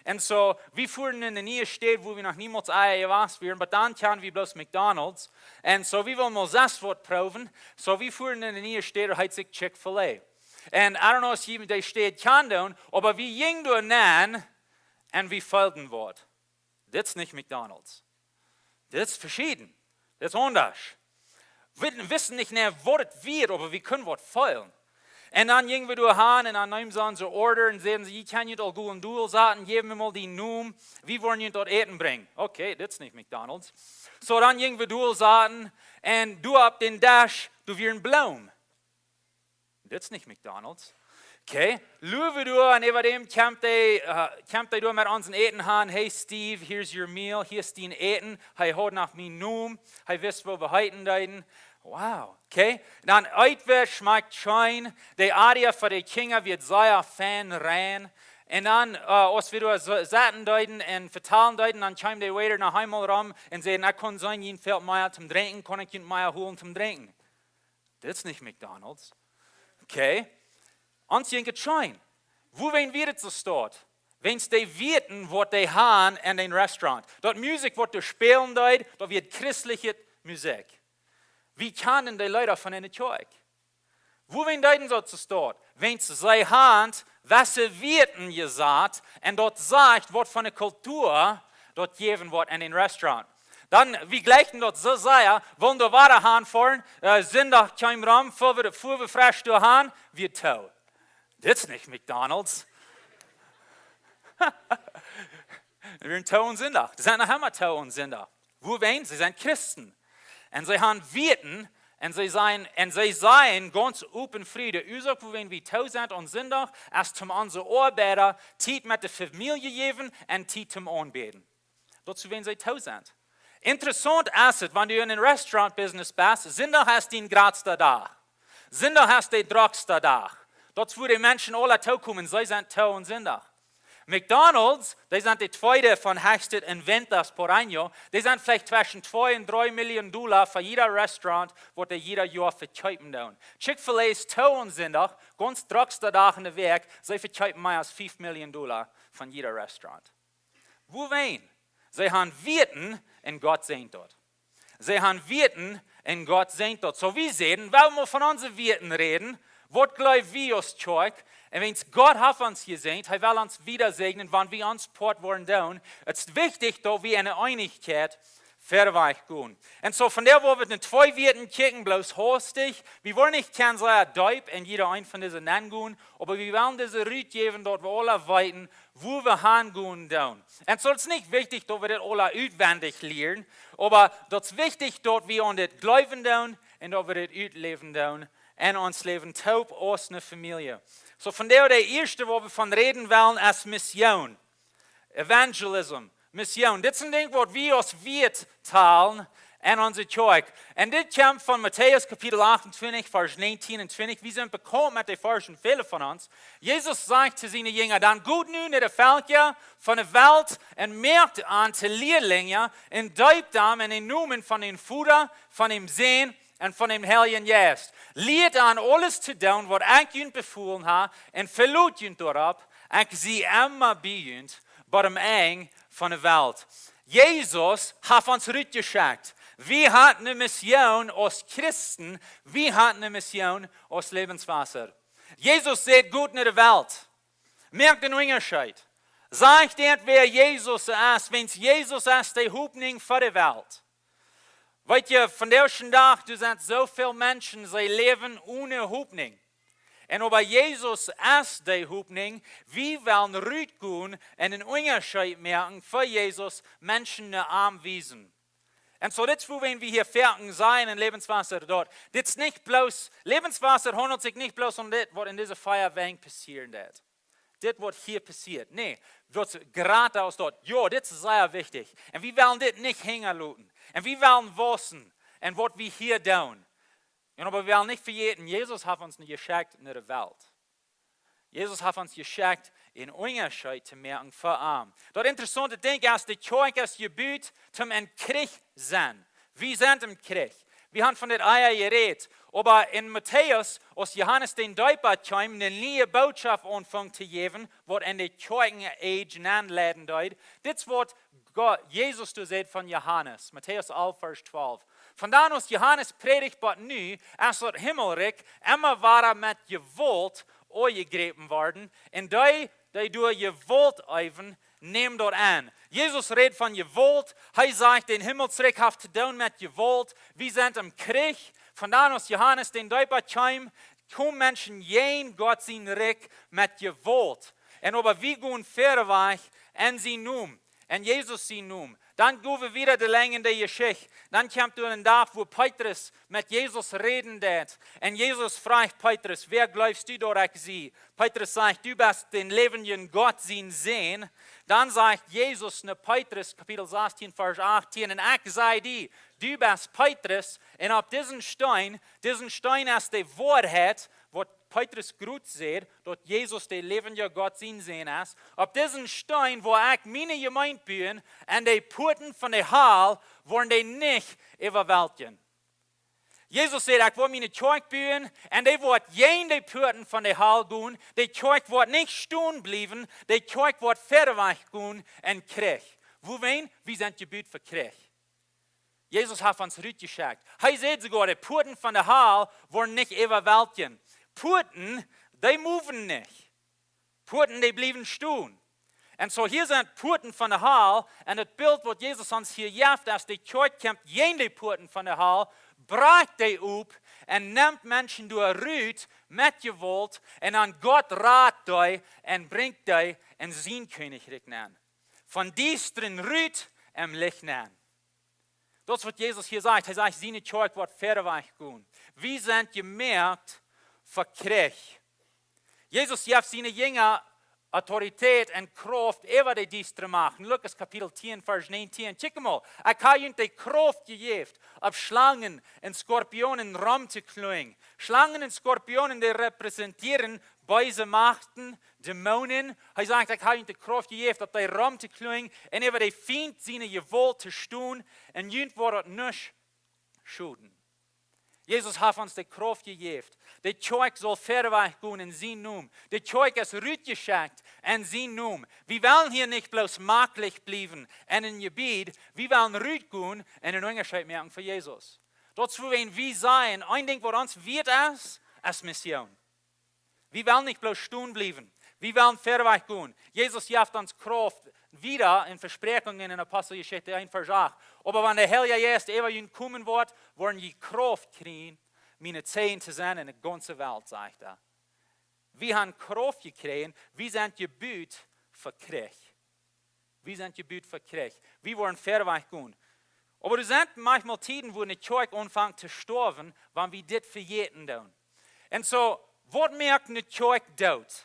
Un soo, wie fuaren en eene niee Städ, wua wie noch niemols ea jewast wieren, oba dan kjanen wie bloos McDonald's. Un soo, wie wullen mol selfst waut proowen. Soo, wie fuaren en eene niee Städ, daut heet sikj Chick-fil-A. Un I don't know aus jie dee Städ kjanen doonen, oba wie jinjen doa nenn un wie feelden waut. Dit es nich McDonald's. Dit es veschieden. Dit es aundasch. Wie wisten nich, nä, waut et wia, oba wie kunnen waut feelen. Un dan jinjen wie doa han un dan neemen see onse Order un säden see: "Jie kjennen junt aul goot un doll saten, jeff mie mol dien Nomen, wie woaren junt daut Äten brinjen." "Okay, dit es nich McDonald's." So, dan jinjen wie doa saten un doa opp dän Desch, doa wieren Bloomen. "Dit es nich McDonald's." Okay, luaren wie doa un äwadäm kjemt dee, äh, kjemt dee doa met onsen Äten han: "Hey Steve, here's your meal, hia es dien Äten." Hee haud noch mienen Nomen, hee wist woo wie heeten deeden. Wow, okay. Dan eet wie, schmakjt scheen. De Area fa de Kjinja wia sea fein rein. Un dan, äh, aus wie doa so saten deeden un vetalen deeden, dan kjeem de Waiter noch eemol rom un säd: "Ekj kaun seenen, jie fält mea toom Drinkjen, kaun ekj junt mea holen toom Drinkjen?" "Dit es nich McDonald's." Okay. Ons jinkj et scheen. Wuarom wia et soo stoakj? Wiels dee wisten waut dee hauden en dän Restaurant. Daut Musikj waut doa spälen deed, daut wia christelje Musikj. Wie kjanen dee Leeda von enne Kjoakj. Wuarom deeden see daut soo stoakj? Wiels see hauden wesse Wieed jesat un daut sajcht waut fa eene Kultua daut jäwen woat en dän Restaurant. Dan, wie jlikjten daut soo sea, wullen doa wada han foaren, äh, Sindach kjeem rom, fuaren wie, fuaren wie fresch doa han, wia too. "Dit es nich McDonald's." Wie wieren too aun Sindach. See sent noch emma too aun Sindach. Wuarom? See sent Christen. Un see han Wieed un see sent, un see sent gaunz open, frie. De Uasoak wuarom wie too sent aun Sindach es toom onse Oabeida Tiet met de Famielje jäwen un Tiet toom aunbäden. Daut es wuarom see too sent. Interessaunt es et, wan du en een Restaurant Business best, Sindach es dien jratsta Dach. Sindach es de droakjsta Dach. Daut es wua de Menschen aula tookomen, see sent too aun Sindach. McDonald's, dee sent de tweede von hechste en ventas por año. Dee sent veleicht tweschen twee un dree Million Dolla fa jieda Restaurant, waut dee jieda Joa vekjeepen doonen. Chick-fil-A es too aun Sindach, gaunz droakjsta Dach en de Wäakj, see vekjeepen mea aus fief Million Dolla von jieda Restaurant. Wuarom? See han Wieed un Gott säajent daut. See han Wieed un Gott säajent daut. So, wie säden, well wie von onse Wieed räden, waut jleew wie aus Kjoakj? Un wiels Gott haft ons jesäajent, hee well ons wieda säajnen, wan wie ons Poat woaren doonen. Et es wichtich daut wie en Eenichkjeit verwoat gonen. Un so, vondoag woa wie no twee Wieed kjikjen, bloos haustich. Wie woaren nich kjennen sea deep en jieda een von dise nengonen, oba wie wellen dise rutjäwen, daut wie aula weeten, wua wie hangonen doonen. Un so, et es nich wichtich daut wie dit aula utwendich lieren, oba daut es wichtich daut wie aun dit jleewen doonen un daut wie dit utläwen doonen en ons Läwen toop aus eene Famielje. So, vondoag de ieeschte waut wie von räden wellen es Mission. Evangelism, Mission. Dit es een Dinkj waut wie aus Wieed talen en onse Kjoakj. Un dit kjemt von Matäus Kapitel achtuntwintich, Varsch näajentieen un twintich. Wie sent bekaunt met dee Varschen, väle von ons. Jesus sajcht to siene Jinja: "Dan got nu no de Velkja von de Welt un moakt an to Lielinja un deept an en dän Nomen von dän Voda, von dän Sän un von dän Heiljen Jeist. Lieet an aules to doonen waut ekj junt befolen hab, un velot junt doaropp, ekj sie emma bie junt, bat aum Enj von de Welt." Jesus haft ons rutjeschekjt. Wie han eene Mission aus Christen, wie han eene Mission aus Lebenswasser. Jesus säd: "Got no de Welt. Moakt een Unjascheet. Sajcht an wäa Jesus es, wiels Jesus es de Hopninj fa de Welt." Weet jie, vondoag dän Dach, doa sent soo väl Menschen, see läwen one Hopninj. Un oba Jesus es de Hopninj, wie wellen rutgonen un een Unjascheet moaken fa Jesus, Menschen no am wiesen. Un so, dit es wuarom wie hia foaken sajen en Lebenswasser daut. Dit es nich bloos, Lebenswasser haundelt sikj nich bloos om dit waut en dise vea Wäakj passieren deed. Dit waut hia passieet. Nä, daut es jrata aus daut. Jo, dit es sea wichtich. Un wie wellen dit nich hinjaloten. Un wie wellen wausen en waut wie hia doonen. Un oba wie wellen nich vejäten, Jesus haft ons nich jeschekjt no de Welt. Jesus haft ons jeschekjt een Unjascheet to moaken fa am. Daut interessaunte Dinkj es, de Kjoakj es jebut toom em Kjrich sennen. Wie sent em Kjrich. Wie han von dit ea jerät. Oba en Matäus, aus Johanes dän Deepa kjeem, eene niee Bootschoft aunfunk to jäwen, waut en de Kjoakjen-Age nenleiden deed. Dit es waut Gott, Jesus doa säd von Johanes, Matäus alf, Varsch twalf. Von dan aus Johanes prädicht bat nu, es daut Himmelrikj emma wada met Jewault aunjegräpen worden, un dee, dee doa Jewault eewen, nämen daut aun. Jesus rät von Jewault, hee sajcht, daut Himmelrikj haft to doonen met Jewault, wie sent em Kjrich. Von dan aus Johanes dän Deepa kjeem, Komen Menschen jäajen Gott sien Rikj met Jewault. Un oba wie gonen wieda wajch en sienen Nomen, en Jesus sienen Nomen. Dan go wie wieda de Lenjd en de Jeschicht. Dan kjemt doa een Dach, wua Petrus met Jesus räden deed. Un Jesus fruach Petrus: "Wäa jleefst du, daut ekj sie?" Petrus sajcht: "Du best dän läwendjen Gott sien Sän." Dan sajcht Jesus no Petrus, Kapitel sastieen, Varsch achttieen: "Un ekj saj die, du best Petrus, un opp disen Steen, disen Steen es de Woarheit," waut Petrus jrod säd, daut Jesus de läwendje Gott sien Sän es, "opp disen Steen woa ekj miene Jemeent buen, un de Puaten von de Hal woaren dee nich äwawaltjen." Jesus säd: "Ekj woa miene Kjoakj buen, un dee woat jäajen de Puaten von de Hal gonen. De Kjoakj woat nich stonen bliewen, de Kjoakj woat wieda wajch gonen en Kjrich." Wuarom? Wie sent jebut fa Kjrich. Jesus haft ons rutjeschekjt. Hee säd soogoa, de Puaten von de Hal woaren nich äwawaltjen. Puaten, dee moven nich. Puaten, dee bliewen stonen. Un soo hia sent Puaten von de Hal, un daut Bilt, waut Jesus ons hia jeft, es de Kjoakj kjemt jäajen de Puaten von de Hal, brakjt dee op un nemt Menschen doa rut met Jewault, un dan Gott rat dee un brinjt dee en sien Kjennichrikj nenn. Von Diestren rut em Licht nenn. Daut es, waut Jesus hia sajcht. Hee sajcht, siene Kjoakj woat wieda wajch gonen. Wie sent jemoakt fa Kjrich. Jesus jeft siene Jinja Autoritäet un Krauft äwa de diestre Macht. En Lukas Kapitel tieen, Varsch näajentieen. Kjikj mol, ekj hab junt de Krauft jejäft, opp Schlangen un Skorpionen rom to kjlunjen. Schlangen un Skorpionen, dee repräsentieren beese Machten, Dämonen. Hee sajcht, ekj hab junt de Krauft jejäft, opp dee rom to kjlunjen un äwa de Fient siene Jewault to stonen, un junt woat daut nuscht schoden. Jesus haft ons de Krauft jejäft. De Kjoakj saul wieda wajch gonen en sienen Nomen. De Kjoakj es rutjeschekjt en sienen Nomen. Wie wellen hia nich bloos maklich bliewen en een Jebied. Wie wellen rutgonen un een Unjascheet moaken fa Jesus. Daut es, wuarom wie sajen, een Dinkj, waut ons wieet es, es Mission. Wie wellen nich bloos stonen bliewen. Wie wellen wieda wajch gonen. Jesus jeft ons Krauft wieda en Vespräakjungen en Aposteljeschicht eent, Varsch acht. Oba wan de Heilje Jeist äwa junt komen woat, woaren jie Krauft kjrieen, miene Zeijen to sennen en de gaunze Welt, sajcht hee. Wie haben Krauft jekjräajen, wie sent jebut fa Kjrich. Wie sent jebut fa Kjrich. Wie woaren wieda wajch gonen. Oba doa sent maunchmol Tieden, wua de Kjoakj aunfangt to stoawen, wan wie dit vejäten doonen. Un soo, waut moakt de Kjoakj doot?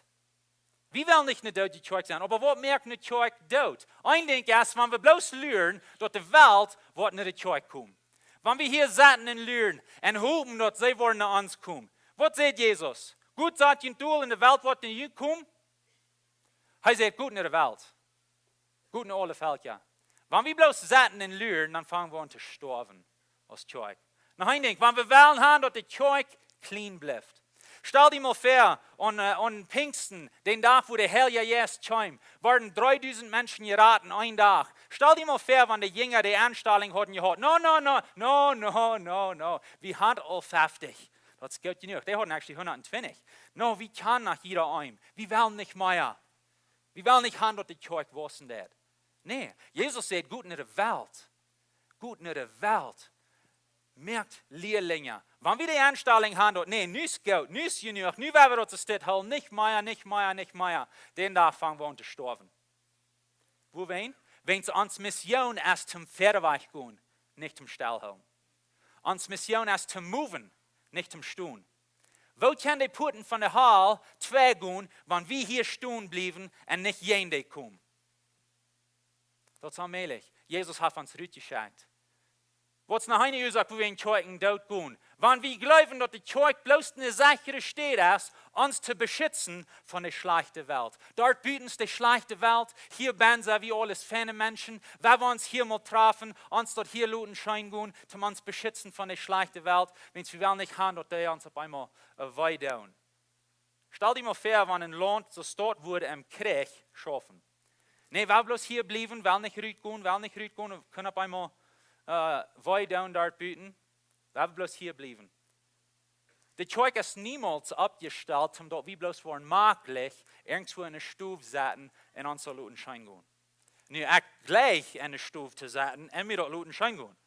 Wie wellen nich ne doodje Kjoakj sennen, oba waut moakt ne Kjoakj doot? Een Dinkj es, wan wie bloos luren, daut de Welt woat no de Kjoakj komen. Wan wie hia setten un luren un hopen, daut see woaren no ons komen. Waut sajcht Jesus? Got, sat junt dol un de Welt woat no junt komen. Hee sajcht, got no de Welt. Got no aule Velkja. Wan wie bloos setten un luren, dan fangen wie aun to stoawen aus Kjoakj. Noch een Dinkj, wan wie wellen haben, daut de Kjoakj kjlien blift. Stal die mol väa, aun, äh, aun Pinjsten, dän Dach, wua de Heilje Jeist kjeem, worden dreedusent Menschen jerat en een Dach. Stal die mol väa, wan de Jinja de Enstalunk hauden jehaut: "No, no, no, no, no, no, no. Wie haben aul feftich. Daut es goot jenuach." Dee hauden actually hundat twintich. "No, wie kjennen noch jieda eenen. Wie wellen nich mea. Wie wellen nich haben, daut de Kjoakj wausen deit." Nä, Jesus sajcht, got no de Welt. Got no de Welt. Moakt Lierlinja. Wan wie de Enstalunk haben, daut, nä, nu es goot, nu es jenuach, nu woa wie daut soo steit hoolen, nich mea, nich mea, nich mea. Dän Dach fangen wie aun to stoawen. Wuarom? Wiels onse Mission es toom wieda wajch gonen, nich toom stell hoolen. Onse Mission es to moven, nich toom stonen. Woo kjennen de Puaten von de Hal twei gonen, wan wie hia stonen bliewen un nich jäajen dee komen? Daut es onmäajlich. Jesus haft ons rutjeschekjt. Waut es noch eene Uasoak, wua wie en Kjoakjen doot gonen? Wan wie jleewen, daut de Kjoakj bloos ne sechre Städ es, ons to beschitzen von de schlajchte Welt. Doa buten es de schlajchte Welt, hia bennen sent wie aules feine Menschen, wua wie ons hia mol träfen, ons daut hia loten scheen gonen, toom ons beschitzen von de schlajchte Welt, wiels wie wellen nich haben, daut dee ons opp eemol, äh, wee doonen. Stal die mol väa, wan een Launt soo staut wudd em Kjrich schaufen. Nä, well bloos hia bliewen, well nich rutgonen, well nich rutgonen, kjennen opp eemol, äh, wee doonen doa buten. Well bloos hia bliewen. De Kjoakj es niemols oppjestalt, om daut wie bloos woaren maklich irjentwua enne Stow setten un ons soo loten scheen gonen. Nu, ekj jlikj enne Stow to setten un mie daut loten scheen gonen.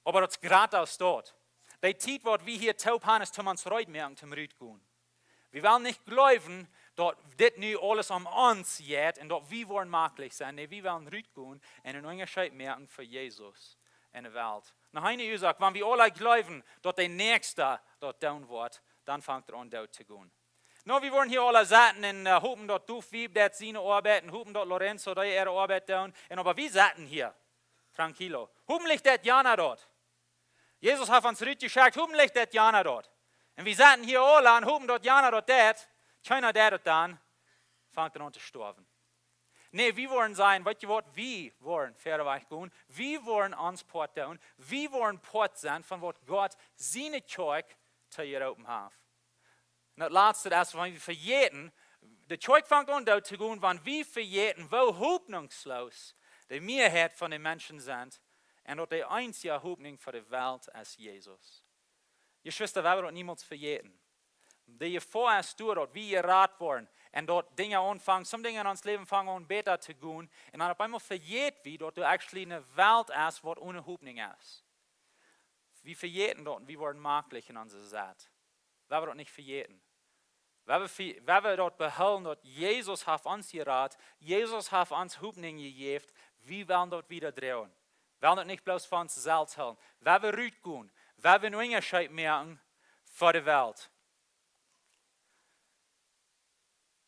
Oba daut es jrata aus daut. De Tiet waut wie hia toop han es toom ons reed moaken toom rut gonen. Wie wellen nich jleewen daut dit nu aules om ons jeit un daut wie woaren maklich sennen. Nä, wie wellen rut gonen un een Unjascheet moaken fa Jesus en de Welt. Noch eene Uasoak, wan wie aule jleewen daut de Näakjsta daut doonen woat, dan fangt et aun doot to gonen. Nu, wie woaren hia aule sitten un hopen daut Duf Wieb deit siene Oabeit un hopen daut Lorenzo dee äare Oabeit deit. Un oba wie sitten hia, tranquilo. Hopentlich deit jana daut. Jesus haft ons rut jeschekjt, hopentlich deit jana daut. Un wie sitten hia aule un hopen daut jana daut deit. Kjeena deit daut, dan fangt et aun to stoawen. Nä, wie woaren sennen, weetst waut, wie woaren wieda wajch gonen. Wie woaren ons Poat doonen. Wie woaren Poat sennen von waut Gott siene Kjoakj to jeroopen haft. Un daut latste es, wan wie vejäten, de Kjoakj fangt aun doot to gonen, wan wie vejäten woo hopninjsloos de Mieeheit von de Menschen sent un daut de eensje Hopninj fa de Welt es Jesus. Jeschwista, wie haben daut niemols vejäten. De Jefoa es doa daut wie jerat woaren un daut Dinja aunfangen, some Dinja en ons Läwen fangen aun bäta to gonen un dan opp eemol vejät wie daut doa actually eene Welt es waut one Hopninj es. Wie vejäten daut un wie woaren maklich en onse Sat. Wie haben daut nich vejäten. Wie haben ve-, wie haben daut behoolen daut Jesus haft ons jerat, Jesus haft ons Hopninj jejäft, wie wellen daut wieda droagen. Wie wellen daut nich bloos fa ons selfst hoolen. Wie haben rut gonen, wie haben een Unjascheet moaken fa de Welt.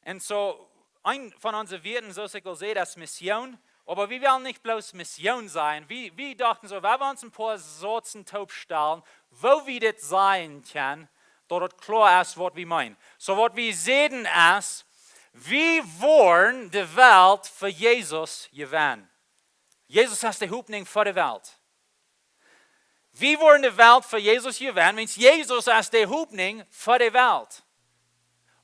Un soo, een von onse Wieed, soo aus ekj aul säd, es Mission. Oba wie wellen nich bloos Mission sennen. Wie, wie dochten soo, wie wellen ons een poa Sauzen toopstalen, woo wie dit sennen kjennen, daut et kloa es waut wie meenen. Soo waut wie säden es, wie woaren de Welt fa Jesus jewennen. Jesus es de Hopninj fa de Welt. Wie woaren de Welt fa Jesus jewennen, wiels Jesus es de Hopninj fa de Welt.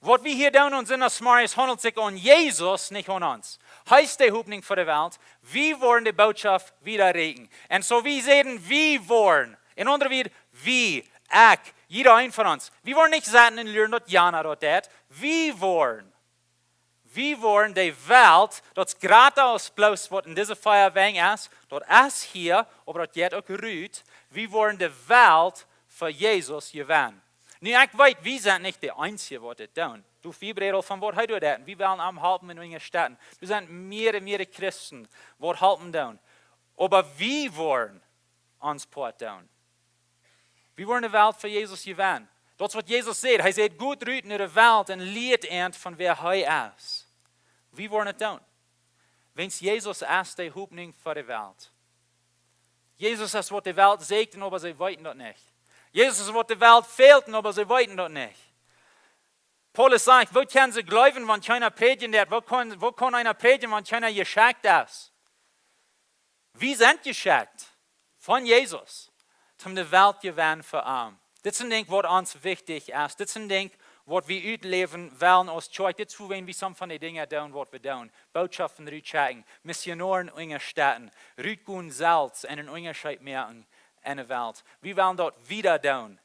Waut wie hia doonen aun Sindachsmorjes haundelt sikj om Jesus, nich om ons. Hee es de Hopninj fa de Welt. Wie woaren de Bootschoft wieda räakjen. Un soo wie säden, wie woaren. En aundre Wieed, wie, ekj, jieda een von ons. Wie woaren nich sitten un luaren daut jana daut deit. Wie woaren. Wie woaren de Welt, daut es jrata aus bloos waut en dise Feier wajch es, daut es hia, oba daut jeit uk rut. Wie woaren de Welt fa Jesus jewennen. Nu, ekj weet, wie sent nich de eensje waut dit doonen. Duf Wieb räd aul von waut hee doa deit. Wie wellen am halpen un unjastetten. Doa sent mea, mea Christen waut halpen doonen. Oba wie woaren ons Poat doonen. Wie woaren de Welt fa Jesus jewennen. Daut es waut Jesus säd. Hee säd: "Got rut no de Welt un lieet an von wäa hee es." Wie woaren et doonen. Wiels Jesus es de Hopninj fa de Welt. Jesus es waut de Welt sajcht un oba see weeten daut nich. Jesus es waut de Welt fält un oba see weeten daut nich. Paulus sajcht: "Woo kjennen see jleewen, wan kjeena prädjen deit? Woo kaun, woo kaun eena prädjen, wan kjeena jeschekjt es?" Wie sent jeschekjt von Jesus, om de Welt jewennen fa am. Dit es een Dinkj waut ons wichtich es. Dit es een Dinkj waut wie utläwen wellen aus Kjoakj. Dit es wuarom wie some von de Dinja doonen waut wie doonen. Bootschoften rutschekjen, Missionoaren unjastetten, rutgonen selfst un een Unjascheet moaken en de Welt. Wie wellen daut wieda doonen.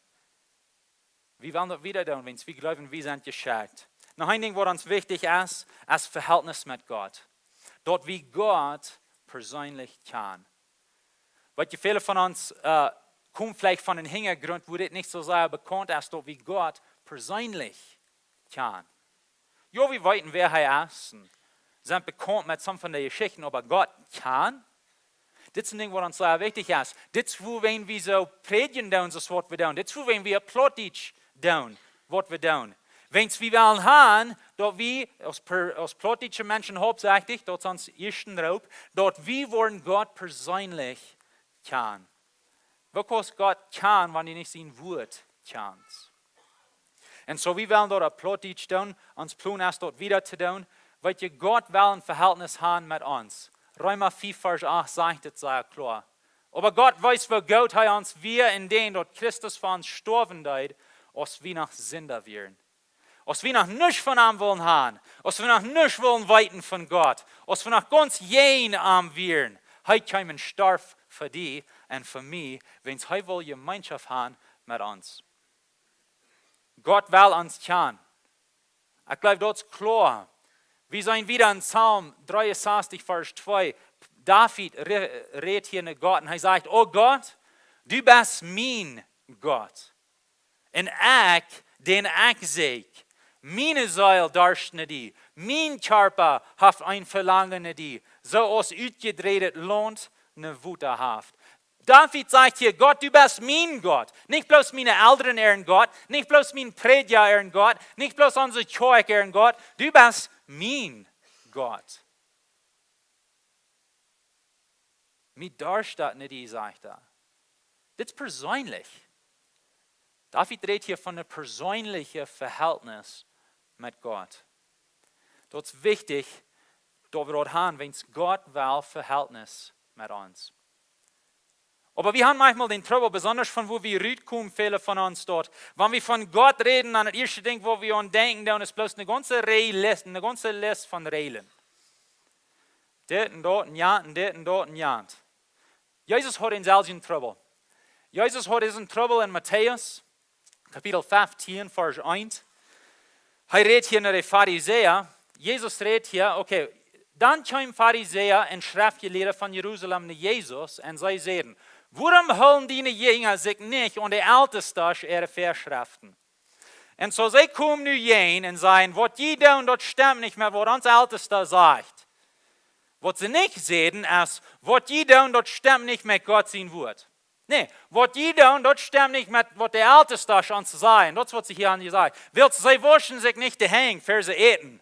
Wie wellen daut wieda doonen, wiels wie jleewen, wie sent jeschekjt. Noch een Dinkj waut ons wichtich es, es Vehältnis met Gott. Daut wie Gott perseenlich kjanen. Weetst, väle von ons, äh, komen veleicht von een Hinjagrunt, wua dit nich soo sea bekaunt es, daut wie Gott perseenlich kjanen. Jo, wie weeten wäa hee es un sent bekaunt met some von de Jeschichten, oba Gott kjanen? Dit es een Dinkj waut ons sea wichtich es. Dit es wuarom wie soo prädjen doonen, soo aus waut wie doonen. Dit es wuarom wie Plautdietsch doonen, waut wie doonen. Wiels wie wellen han, daut wie aus per-, aus plautdietsche Menschen hauptsächlich, daut es ons ieeschten Roop, daut wie woaren Gott perseenlich kjanen. Woo kaust Gott kjanen, wan du nich sien Wuat kjanst? Un soo, wie wellen daut opp Plautdietsch doonen, ons Plon es daut wieda to doonen. Weetst, Gott well een Vehältnis han met ons. Reema fief Varsch acht sajcht et sea kloa. Oba Gott wees, woo goot hee ons wia, endäm daut Christus fa ons stoawen deed, aus wie noch Sinda wieren. Aus wie noch nuscht von am wullen han, aus wie noch nuscht wullen weeten von Gott, aus wie noch gaunz jäajen am wieren, hee kjeem un storf fa die un fa mie, wiels hee wull Jemeenschoft han met ons. Gott well ons kjanen. Ekj jleew, daut es kloa. Wie seenen wieda en Psalm dreeunsastich, Varsch twee. David re-, rät hia no Gott un hee sajcht: "O Gott, du best mien Gott. Un ekj, dän ekj säkj, miene Seel darscht no die, mien Kjarpa haft een Velangen no die, soo aus utjedrieejet Launt no Wota haft. David sajcht hia: Gott, du best mien Gott. Nich bloos miene Elren äaren Gott, nich bloos mien Prädja äaren Gott, nich bloos onse Kjoakj äaren Gott, du best mien Gott. Mie darscht daut no die, sajcht hee. Dit es perseenlich. David rät hia von een perseenlichet Vehältnis met Gott. Daut es wichtich, daut wie daut haben, wiels Gott well Vehältnis met ons. Oba wie haben maunchmol dän Trubbel, besonda von wua wie rutkomen, väle von ons doa. Wan wie von Gott räden, dan daut ieeschte Dinkj, waut wie aun denkjen, dan es bloos eene gaunze Reaj List, eene gaunze List von Reajlen. Dit un daut un jant un dit un daut un jant. Jesus haud een selwjen Trubbel. Jesus haud disen Trubbel en Matäus, Kapitel fieftieen, Varsch eent. Hee rät hia no de Farisäa. Jesus rät hia, okay, dan kjeemen Farisäa un Schreftjelieede von Jerusalem no Jesus un see säden: Wuarom hoolen diene Jinja sikj nich aun de Eltestasch äare Väaschreften? Un soo see komen nu jäajen un sajen: Waut jie doonen, daut stemt nich met waut ons Eltesta sajcht. Waut see nich säden es: Waut jie doonen, daut stemt nich met Gott sien Wuat. Nä, waut jie doonen, daut stemt nich met waut de Eltestasch ons sajen. Daut es waut see hia haben jesajcht. Wiels see wauschen sikj nich de Henj, ea see äten.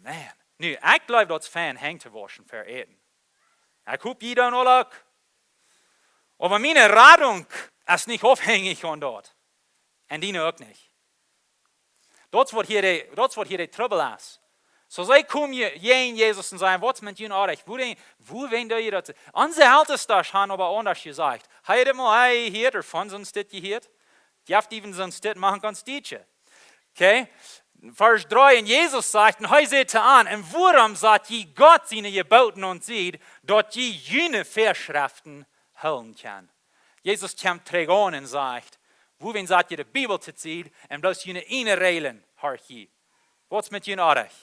Maun. Nu, ekj jleew, daut es fein, Henj to wauschen ea äten. Ekj hop, jie doonen aul uk. Oba miene Radunk es nich aufhenjich von daut. Un diene uk nich. Daut es waut hia de, daut es waut hia de Trubbel es. Soo see komen je-, jäajen Jesus un sajen: Waut es met junt oajch? Wuarom, wuarom doo jie daut? Onse Eltestasch haben oba aundasch jesajcht. Hee haud mol, hee hieed, ea von soon Stekj jehieet. Jie haben äwent soon Stekj, mau gaunz dietje. Okay? Varsch dree: Un Jesus sajcht, un hee säd to an: Un wuarom sat jie Gott siene Jeboten aun Sied, daut jie june Väaschreften hoolen kjennen? Jesus kjemt trigj aun un sajcht: Wuarom sat jie de Bibel to Sied un bloos june ieejne Reajlen horcht jie? Waut es met junt oajch?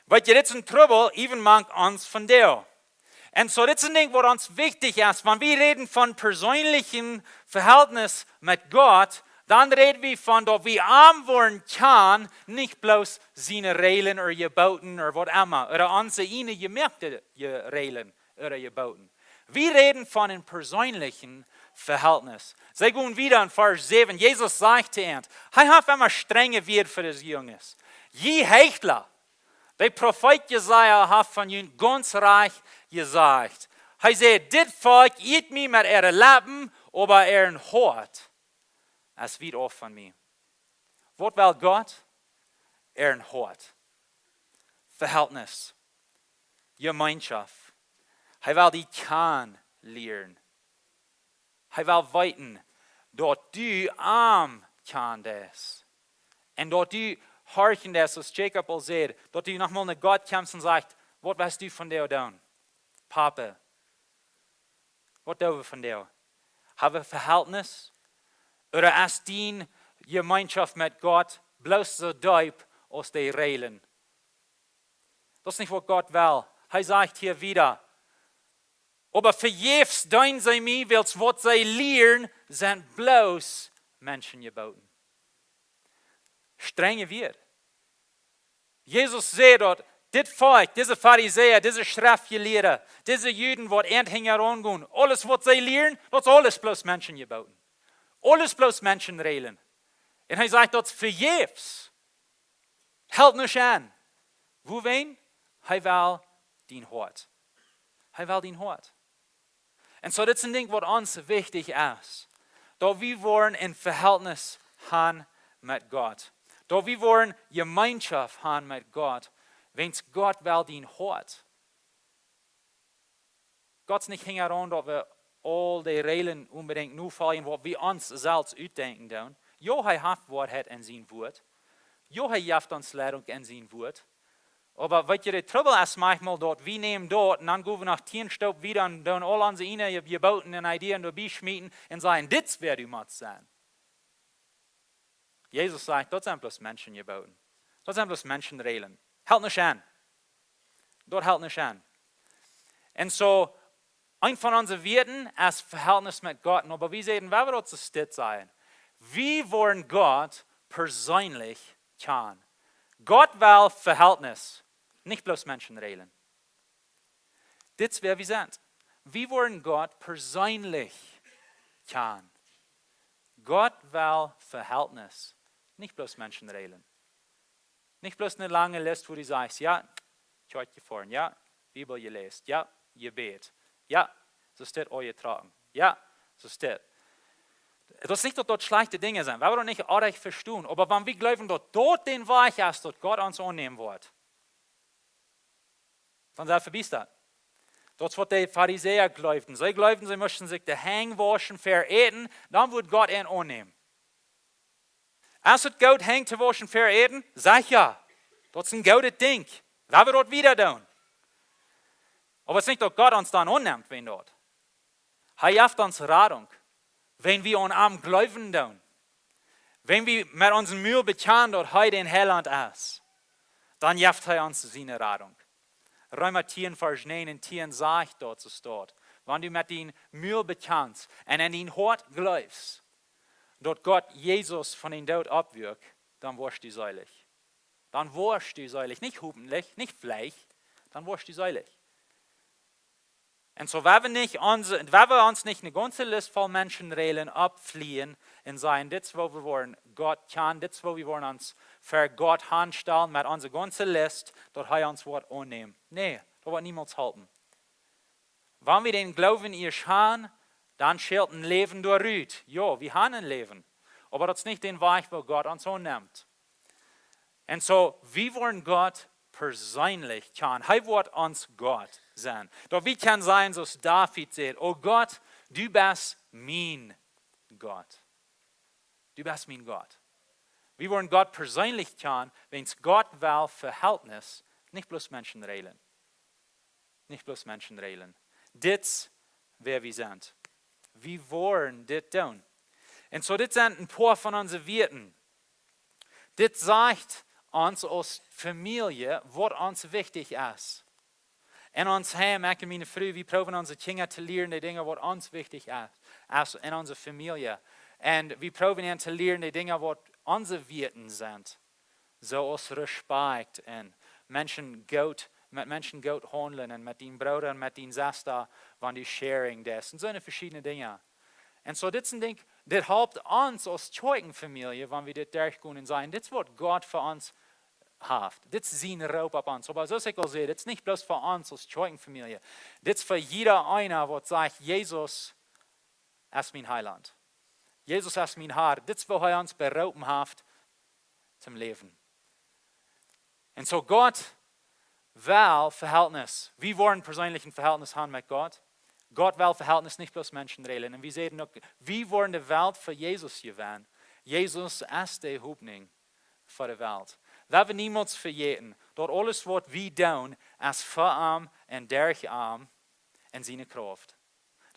Weet jie, dit es een Trubbel, äwent mank ons vondoag. Un soo, dit es een Dinkj waut ons wichtich es. Wan wie räden von perseenlichem Vehältnis met Gott, dan räden wie von daut wie am woaren kjanen, nich bloos siene Reajlen ea Jeboten ea waut emma, ea onse ieejne jemoakte Je-, Reajlen ea Jeboten. Wie räden von een perseenlichet Vehältnis. See gonen wieda en Varsch säwen. Jesus sajcht to an, hee haft emma strenje Wieed fa dise Junges. Jie Heichla, de Profeet Jesaja haft von junt gaunz rajcht jesajcht. Hee säd: Dit Volkj ieet mie met äare Leppen, oba äa Hoat es wiet auf von mie. Waut well Gott? Äa Hoat. Vehältnis. Jemeenschoft. Hee well die kjanen lieren. Hee well weeten, daut du am kjanen deist. Un daut du horchen deist, soo aus Jakob aul säd, daut du nochmol no Gott kjemst un sajchst: Waut west du vondoag doonen, Papa? Waut doo wie vondoag? Hab wie Vehältnis? Ooda es diene Jemeenschoft met Gott bloos soo deep aus de Reajlen? Daut es nich waut Gott well. Hee sajcht hia wieda: Oba vejäfs deenen see mie, wiels waut see lieren, sent bloos Menschenjeboten. Strenje Wieed. Jesus säd daut dit Volkj, dise Farisäa, dise Schreftjelieede, dise Juden, waut an hinjaraun gonen, aules waut see lieren, daut es aules bloos Menschenjeboten. Aules bloos Menschenreajlen. Un hee sajcht, daut es vejäfs. Helt nuscht aun. Wuarom? Hee well dien Hoat. Hee well dien Hoat. Un soo, dit es een Dinkj waut ons wichtich es. Daut wie woaren een Vehältnis haben met Gott. Daut wie woaren Jemeenschoft haben met Gott. Wiels Gott well dien Hoat. Gott es nich hinjaraun, daut wie aul de Reajlen onbedinjt nofoljen, waut wie ons selfst utdenkjen doonen. Jo, hee haft Woarheit en sien Wuat. Jo, hee jeft ons Leidunk en sien Wuat. Oba weet jie, de Trubbel es maunchmol daut, wie nämen daut un dan gonen wie noch tieen Stoop wieda un doonen aul onse ieejne Je-, Jeboten un Ideeen doabie schmieten un sajen: Dit es wäa du motst sennen. Jesus sajcht, daut sent bloos Menschenjeboten. Daut sent bloos Menschenreajlen. Helt nuscht aun. Daut helt nuscht aun. Un soo, Een von onse Wieed es Verhältnis met Gott. Oba wie säden, wie wellen daut soo stell sennen. Wie wellen Gott perseenlich kjanen. Gott well Verhältnis, nich bloos Menschen räden. Dit es wäa wie sent. Wie wellen Gott perseenlich kjanen. Gott well Verhältnis, nich bloos Menschen räden. Nich bloos eene lange List, wua du sajchst, jo, Kjoakj jefoaren, jo, Bibel jeläst, jo, jebät, jo, soo stell, Oaja jetrocken, jo, soo stell. Daut es nich, daut daut schlajchte Dinja sent. Wie wellen daut nich oajch vestonen. Oba wan wie jleewen, daut daut dän Wajch es, daut Gott ons aunnämen woat, dan sent wie vebiestat. Daut es waut de Farisäa jleewden. See jleewden, see musten sikj de Henj wauschen ver Äten, dan wudd Gott an aunnämen. Es daut goot, Henj to wauschen ver Äten? Secha. Daut es een goodet Dinkj. Wie wellen daut wieda doonen. Oba daut es nich, daut Gott ons dan aunnemt, wan daut. Hee jeft ons Radunk, wan wie aun am jleewen doonen. Wan wie met onsen Mul bekjanen, daut hee de Heilaunt es, dan jeft hee ons siene Radunk. Reema tieen, Varsch näajen un tieen sajcht daut, soo steit. Wan du met dien Mul bekjanst un en dien Hoat jleefst, daut Gott Jesus von dän Doot oppwakjt, dan woascht du seelich. Dan woascht du seelich. Nich hopentlich, nich veleicht, dan woascht du seelich. Un soo, wie wellen nich onse, wie wellen ons nich eene gaunze List voll Menschen räden, oppflieen un sajen, dit es woo wie wellen Gott kjanen, dit es woo wie wellen ons ver Gott aunstalen met onse gaunze List, daut hee ons woat aunnämen. Nä, daut woat niemols halpen. Wan wie dän Gloowen ieescht haben, dan schelt een Läwen doarut. Jo, wie haben een Läwen. Oba daut es nich dän Wajch, woo Gott ons aunnemt. Un soo, wie wellen Gott perseenlich kjanen. Hee woat ons Gott sennen. Daut wie kjennen sajen, soo aus David sajcht: "O Gott, du best mien Gott. Du best mien Gott." Wie wellen Gott perseenlich kjanen, wiels Gott well Verhältnis, nich bloos Menschen räden. Nich bloos Menschen räden. Dit es wäa wie sent. Wie wellen dit doonen. Un soo, dit sent een poa von onse Wieed. Dit sajcht ons aus Famielje, waut ons wichtich es. En ons Heim, ekj un miene Fru, wie proowen onse Kjinja to lieren de Dinja, waut ons wichtich es, es en onse Famielje. Un wie proowen an to lieren de Dinja, waut onse Wieed sent. Soo aus Respekt un Menschen goot, met Menschen goot haundlen un met dien Brooda un met diene Sesta, wan du sharing deist. Un soone veschiedne Dinja. Un soo, dit es een Dinkj, dit halpt ons aus Kjoakjenfamielje, wan wie dit derchgonen un sajen, dit es waut Gott fa ons haft. Dit es sien Roop opp ons. Oba soo aus ekj aul säd, dit es nich bloos fa ons aus Kjoakjenfamielje. Dit es fa jieda eena, waut sajcht, Jesus es mien Heilaunt. Jesus es mien Har. Dit es, woo hee ons beroopen haft toom Läwen. Un soo, Gott well Verhältnis. Wie wellen perseenlich een Verhältnis haben met Gott. Gott well Verhältnis, nich bloos Menschen räden. Un wie säden uk, wie wellen de Welt fa Jesus jewennen. Jesus es de Hopninj fa de Welt. Lot ons niemols vejäten, daut aules, waut wie doonen, es fa am un derch am un siene Krauft.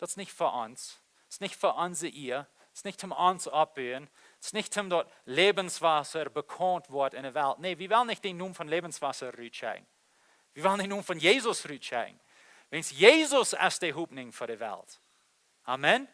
Daut es nich fa ons. Daut es nich fa onse Ea. Daut es nich om ons oppbuen. Daut es nich om daut Lebenswasser bekaunt woat en de Welt. Nä, wie wellen nich dän Nomen von Lebenswasser rutschekjen. Wie wellen dän Nomen von Jesus rutschekjen. Wiels Jesus es de Hopninj fa de Welt. Amen.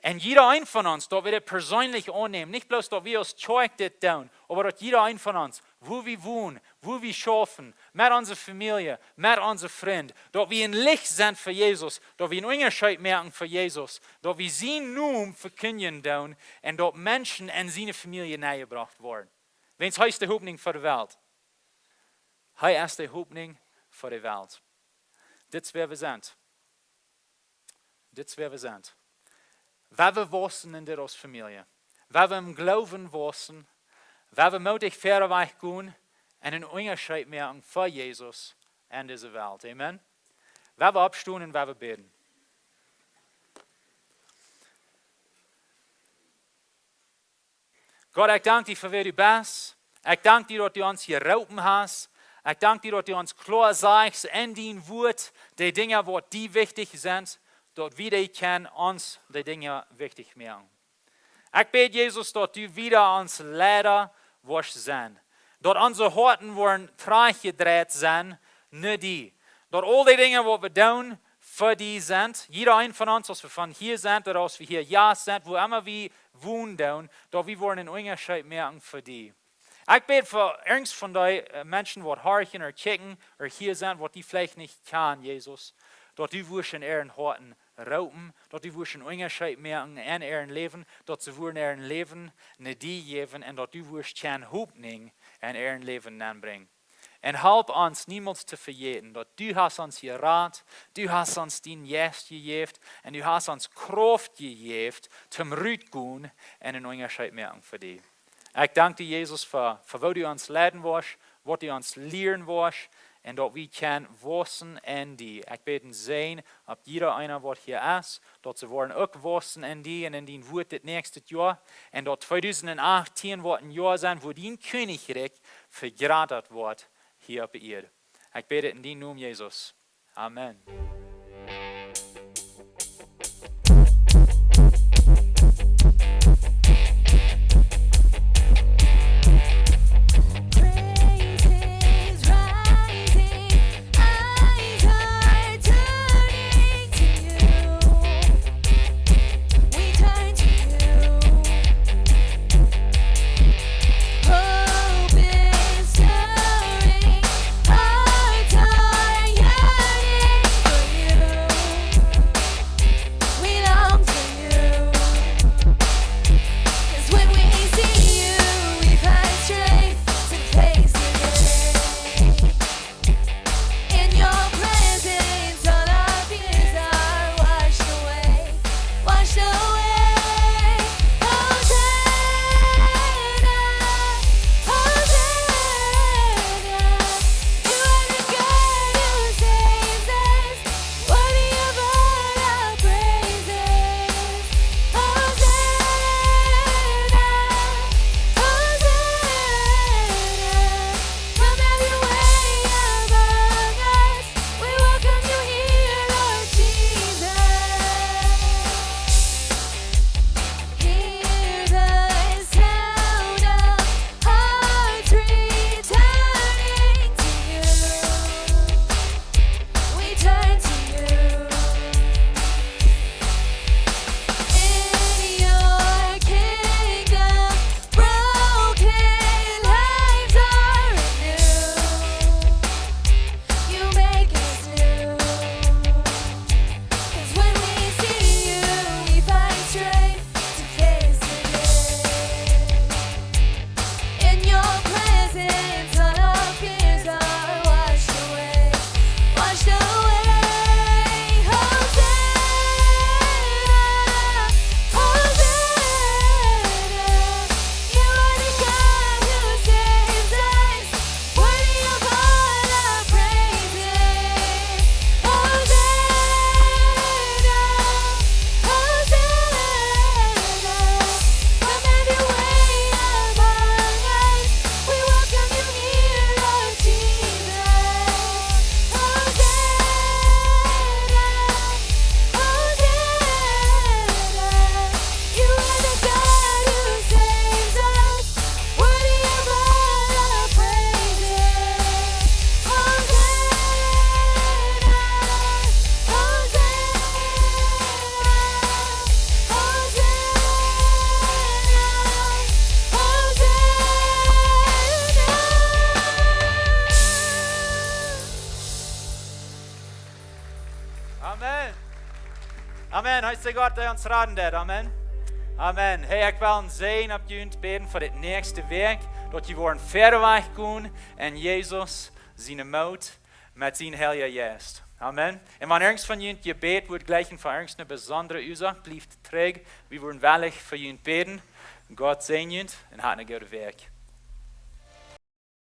Un jieda een von ons, daut wie dit perseenlich aunnämen. Nich bloos, daut wie aus Kjoakj dit doonen, oba daut jieda een von ons, wua wie wonen, wua wie schaufen, met onse Famielje, met onse Frind, daut wie een Licht sent fa Jesus, daut wie een Unjascheet moaken fa Jesus, daut wie sienen Nomen vekjindjen doonen un daut Menschen en siene Famielje nenjebrocht woaren. Wiels hee es de Hopninj fa de Welt. Hee es de Hopninj fa de Welt. Dit es wäa wie sent. Dit es wäa wie sent. Wie wellen waussen en dit aus Famielje. Wie wellen em Gloowen waussen. Wie wellen mootich wieda wajch gonen un een Unjascheet moaken fa Jesus en dise Welt. Amen. Wie wellen oppstonen un wie wellen bäden. Gott, ekj dank die fa wäa du best. Ekj dank die, daut du ons jeroopen hast. Ekj dank die, daut du ons kloa sajchst en dien Wuat, de Dinja, waut die wichtich sent, daut wie dee kjennen ons de Dinja wichtich moaken. Ekj bäd, Jesus, daut du wieda ons Leida woascht sennen. Daut onse Hoaten woaren trigjjedreit sennen no die. Daut aul de Dinja, waut wie doonen, fa die sent. Jieda een von ons, aus wie von hia sent, ooda aus wie hia Jast sent, wua emma wie wonen doonen, daut wie woaren een Unjascheet moaken fa die. Ekj bäd fa irjent von dee, äh, Menschen, waut horchen ooda kjikjen ooda hia sent, waut die veleicht nich kjanen, Jesus, daut du wurscht en äare Hoaten roopen, daut du wurscht een Unjascheet moaken en äa Läwen, daut see woaren äa Läwen no die jäwen un daut du wurscht kjennen Hopninj en äa Läwen nenbrinjen. Un help ons niemols to vejäten, daut du hast ons jerat, du hast ons dienen Jeist jejäft un du hast ons Krauft jejäft, toom rutgonen un een Unjascheet moaken fa die. Ekj dank die, Jesus, fa, fa woo du ons leiden woascht, waut du ons lieren woascht, un daut wie kjennen waussen en die. Ekj bäd een Säajen opp jieda eena, waut hia es, daut see woaren uk waussen en die un en dien Wuat dit näakjste Joa. Un daut tweedusent achtieen woat een Joa sennen, wua dien Kjennichrikj vejrata woat hia opp de Ieed. Ekj bäd dit en dienen Nomen, Jesus. Amen. Praise is rising, eyes are turning to you. We turn to you. Hope is stirring, hearts are yearning for you. We long for you. 'Cause when we see you, we find strength to face the day. In your presence, all our fears are washed away, washed away. Hosanna, Hosanna. You are the God who saves us, worthy of all our praises. Hosanna, Hosanna. Come have your way among us. We welcome you here, Lord Jesus. Hear the sound of hearts returning to you. We turn to you. In your kingdom, broken lives are renewed. You make us new. 'Cause when we see you, we find strength to face the day. In your presence, all our fears are washed away, washed away. Hosanna, Hosanna. You are the God who saves us, worthy of all our praises. Hosanna, Hosanna. Come have your way among us. We welcome you here, Lord Jesus. Hosanna, Hosanna. You are the God who saves us, worthy of all our praises. Hosanna, Hosanna. Amen. Amen. Heet de Gott, dee ons raden deed. Amen. Amen. Hey, ekj well een Säajen opp junt bäden fa dit näakjste Wäakj, daut jie woaren wieda wajch gonen en Jesus siene Moot met sienen Heiljen Jeist. Amen. Un wan irjent von junt Jebäd wudd jlikjen fa irjent eene besondre Uasoak, blieft trigj. Wie woaren wellich fa junt bäden. Gott säajen junt un hat eene goode Wäakj.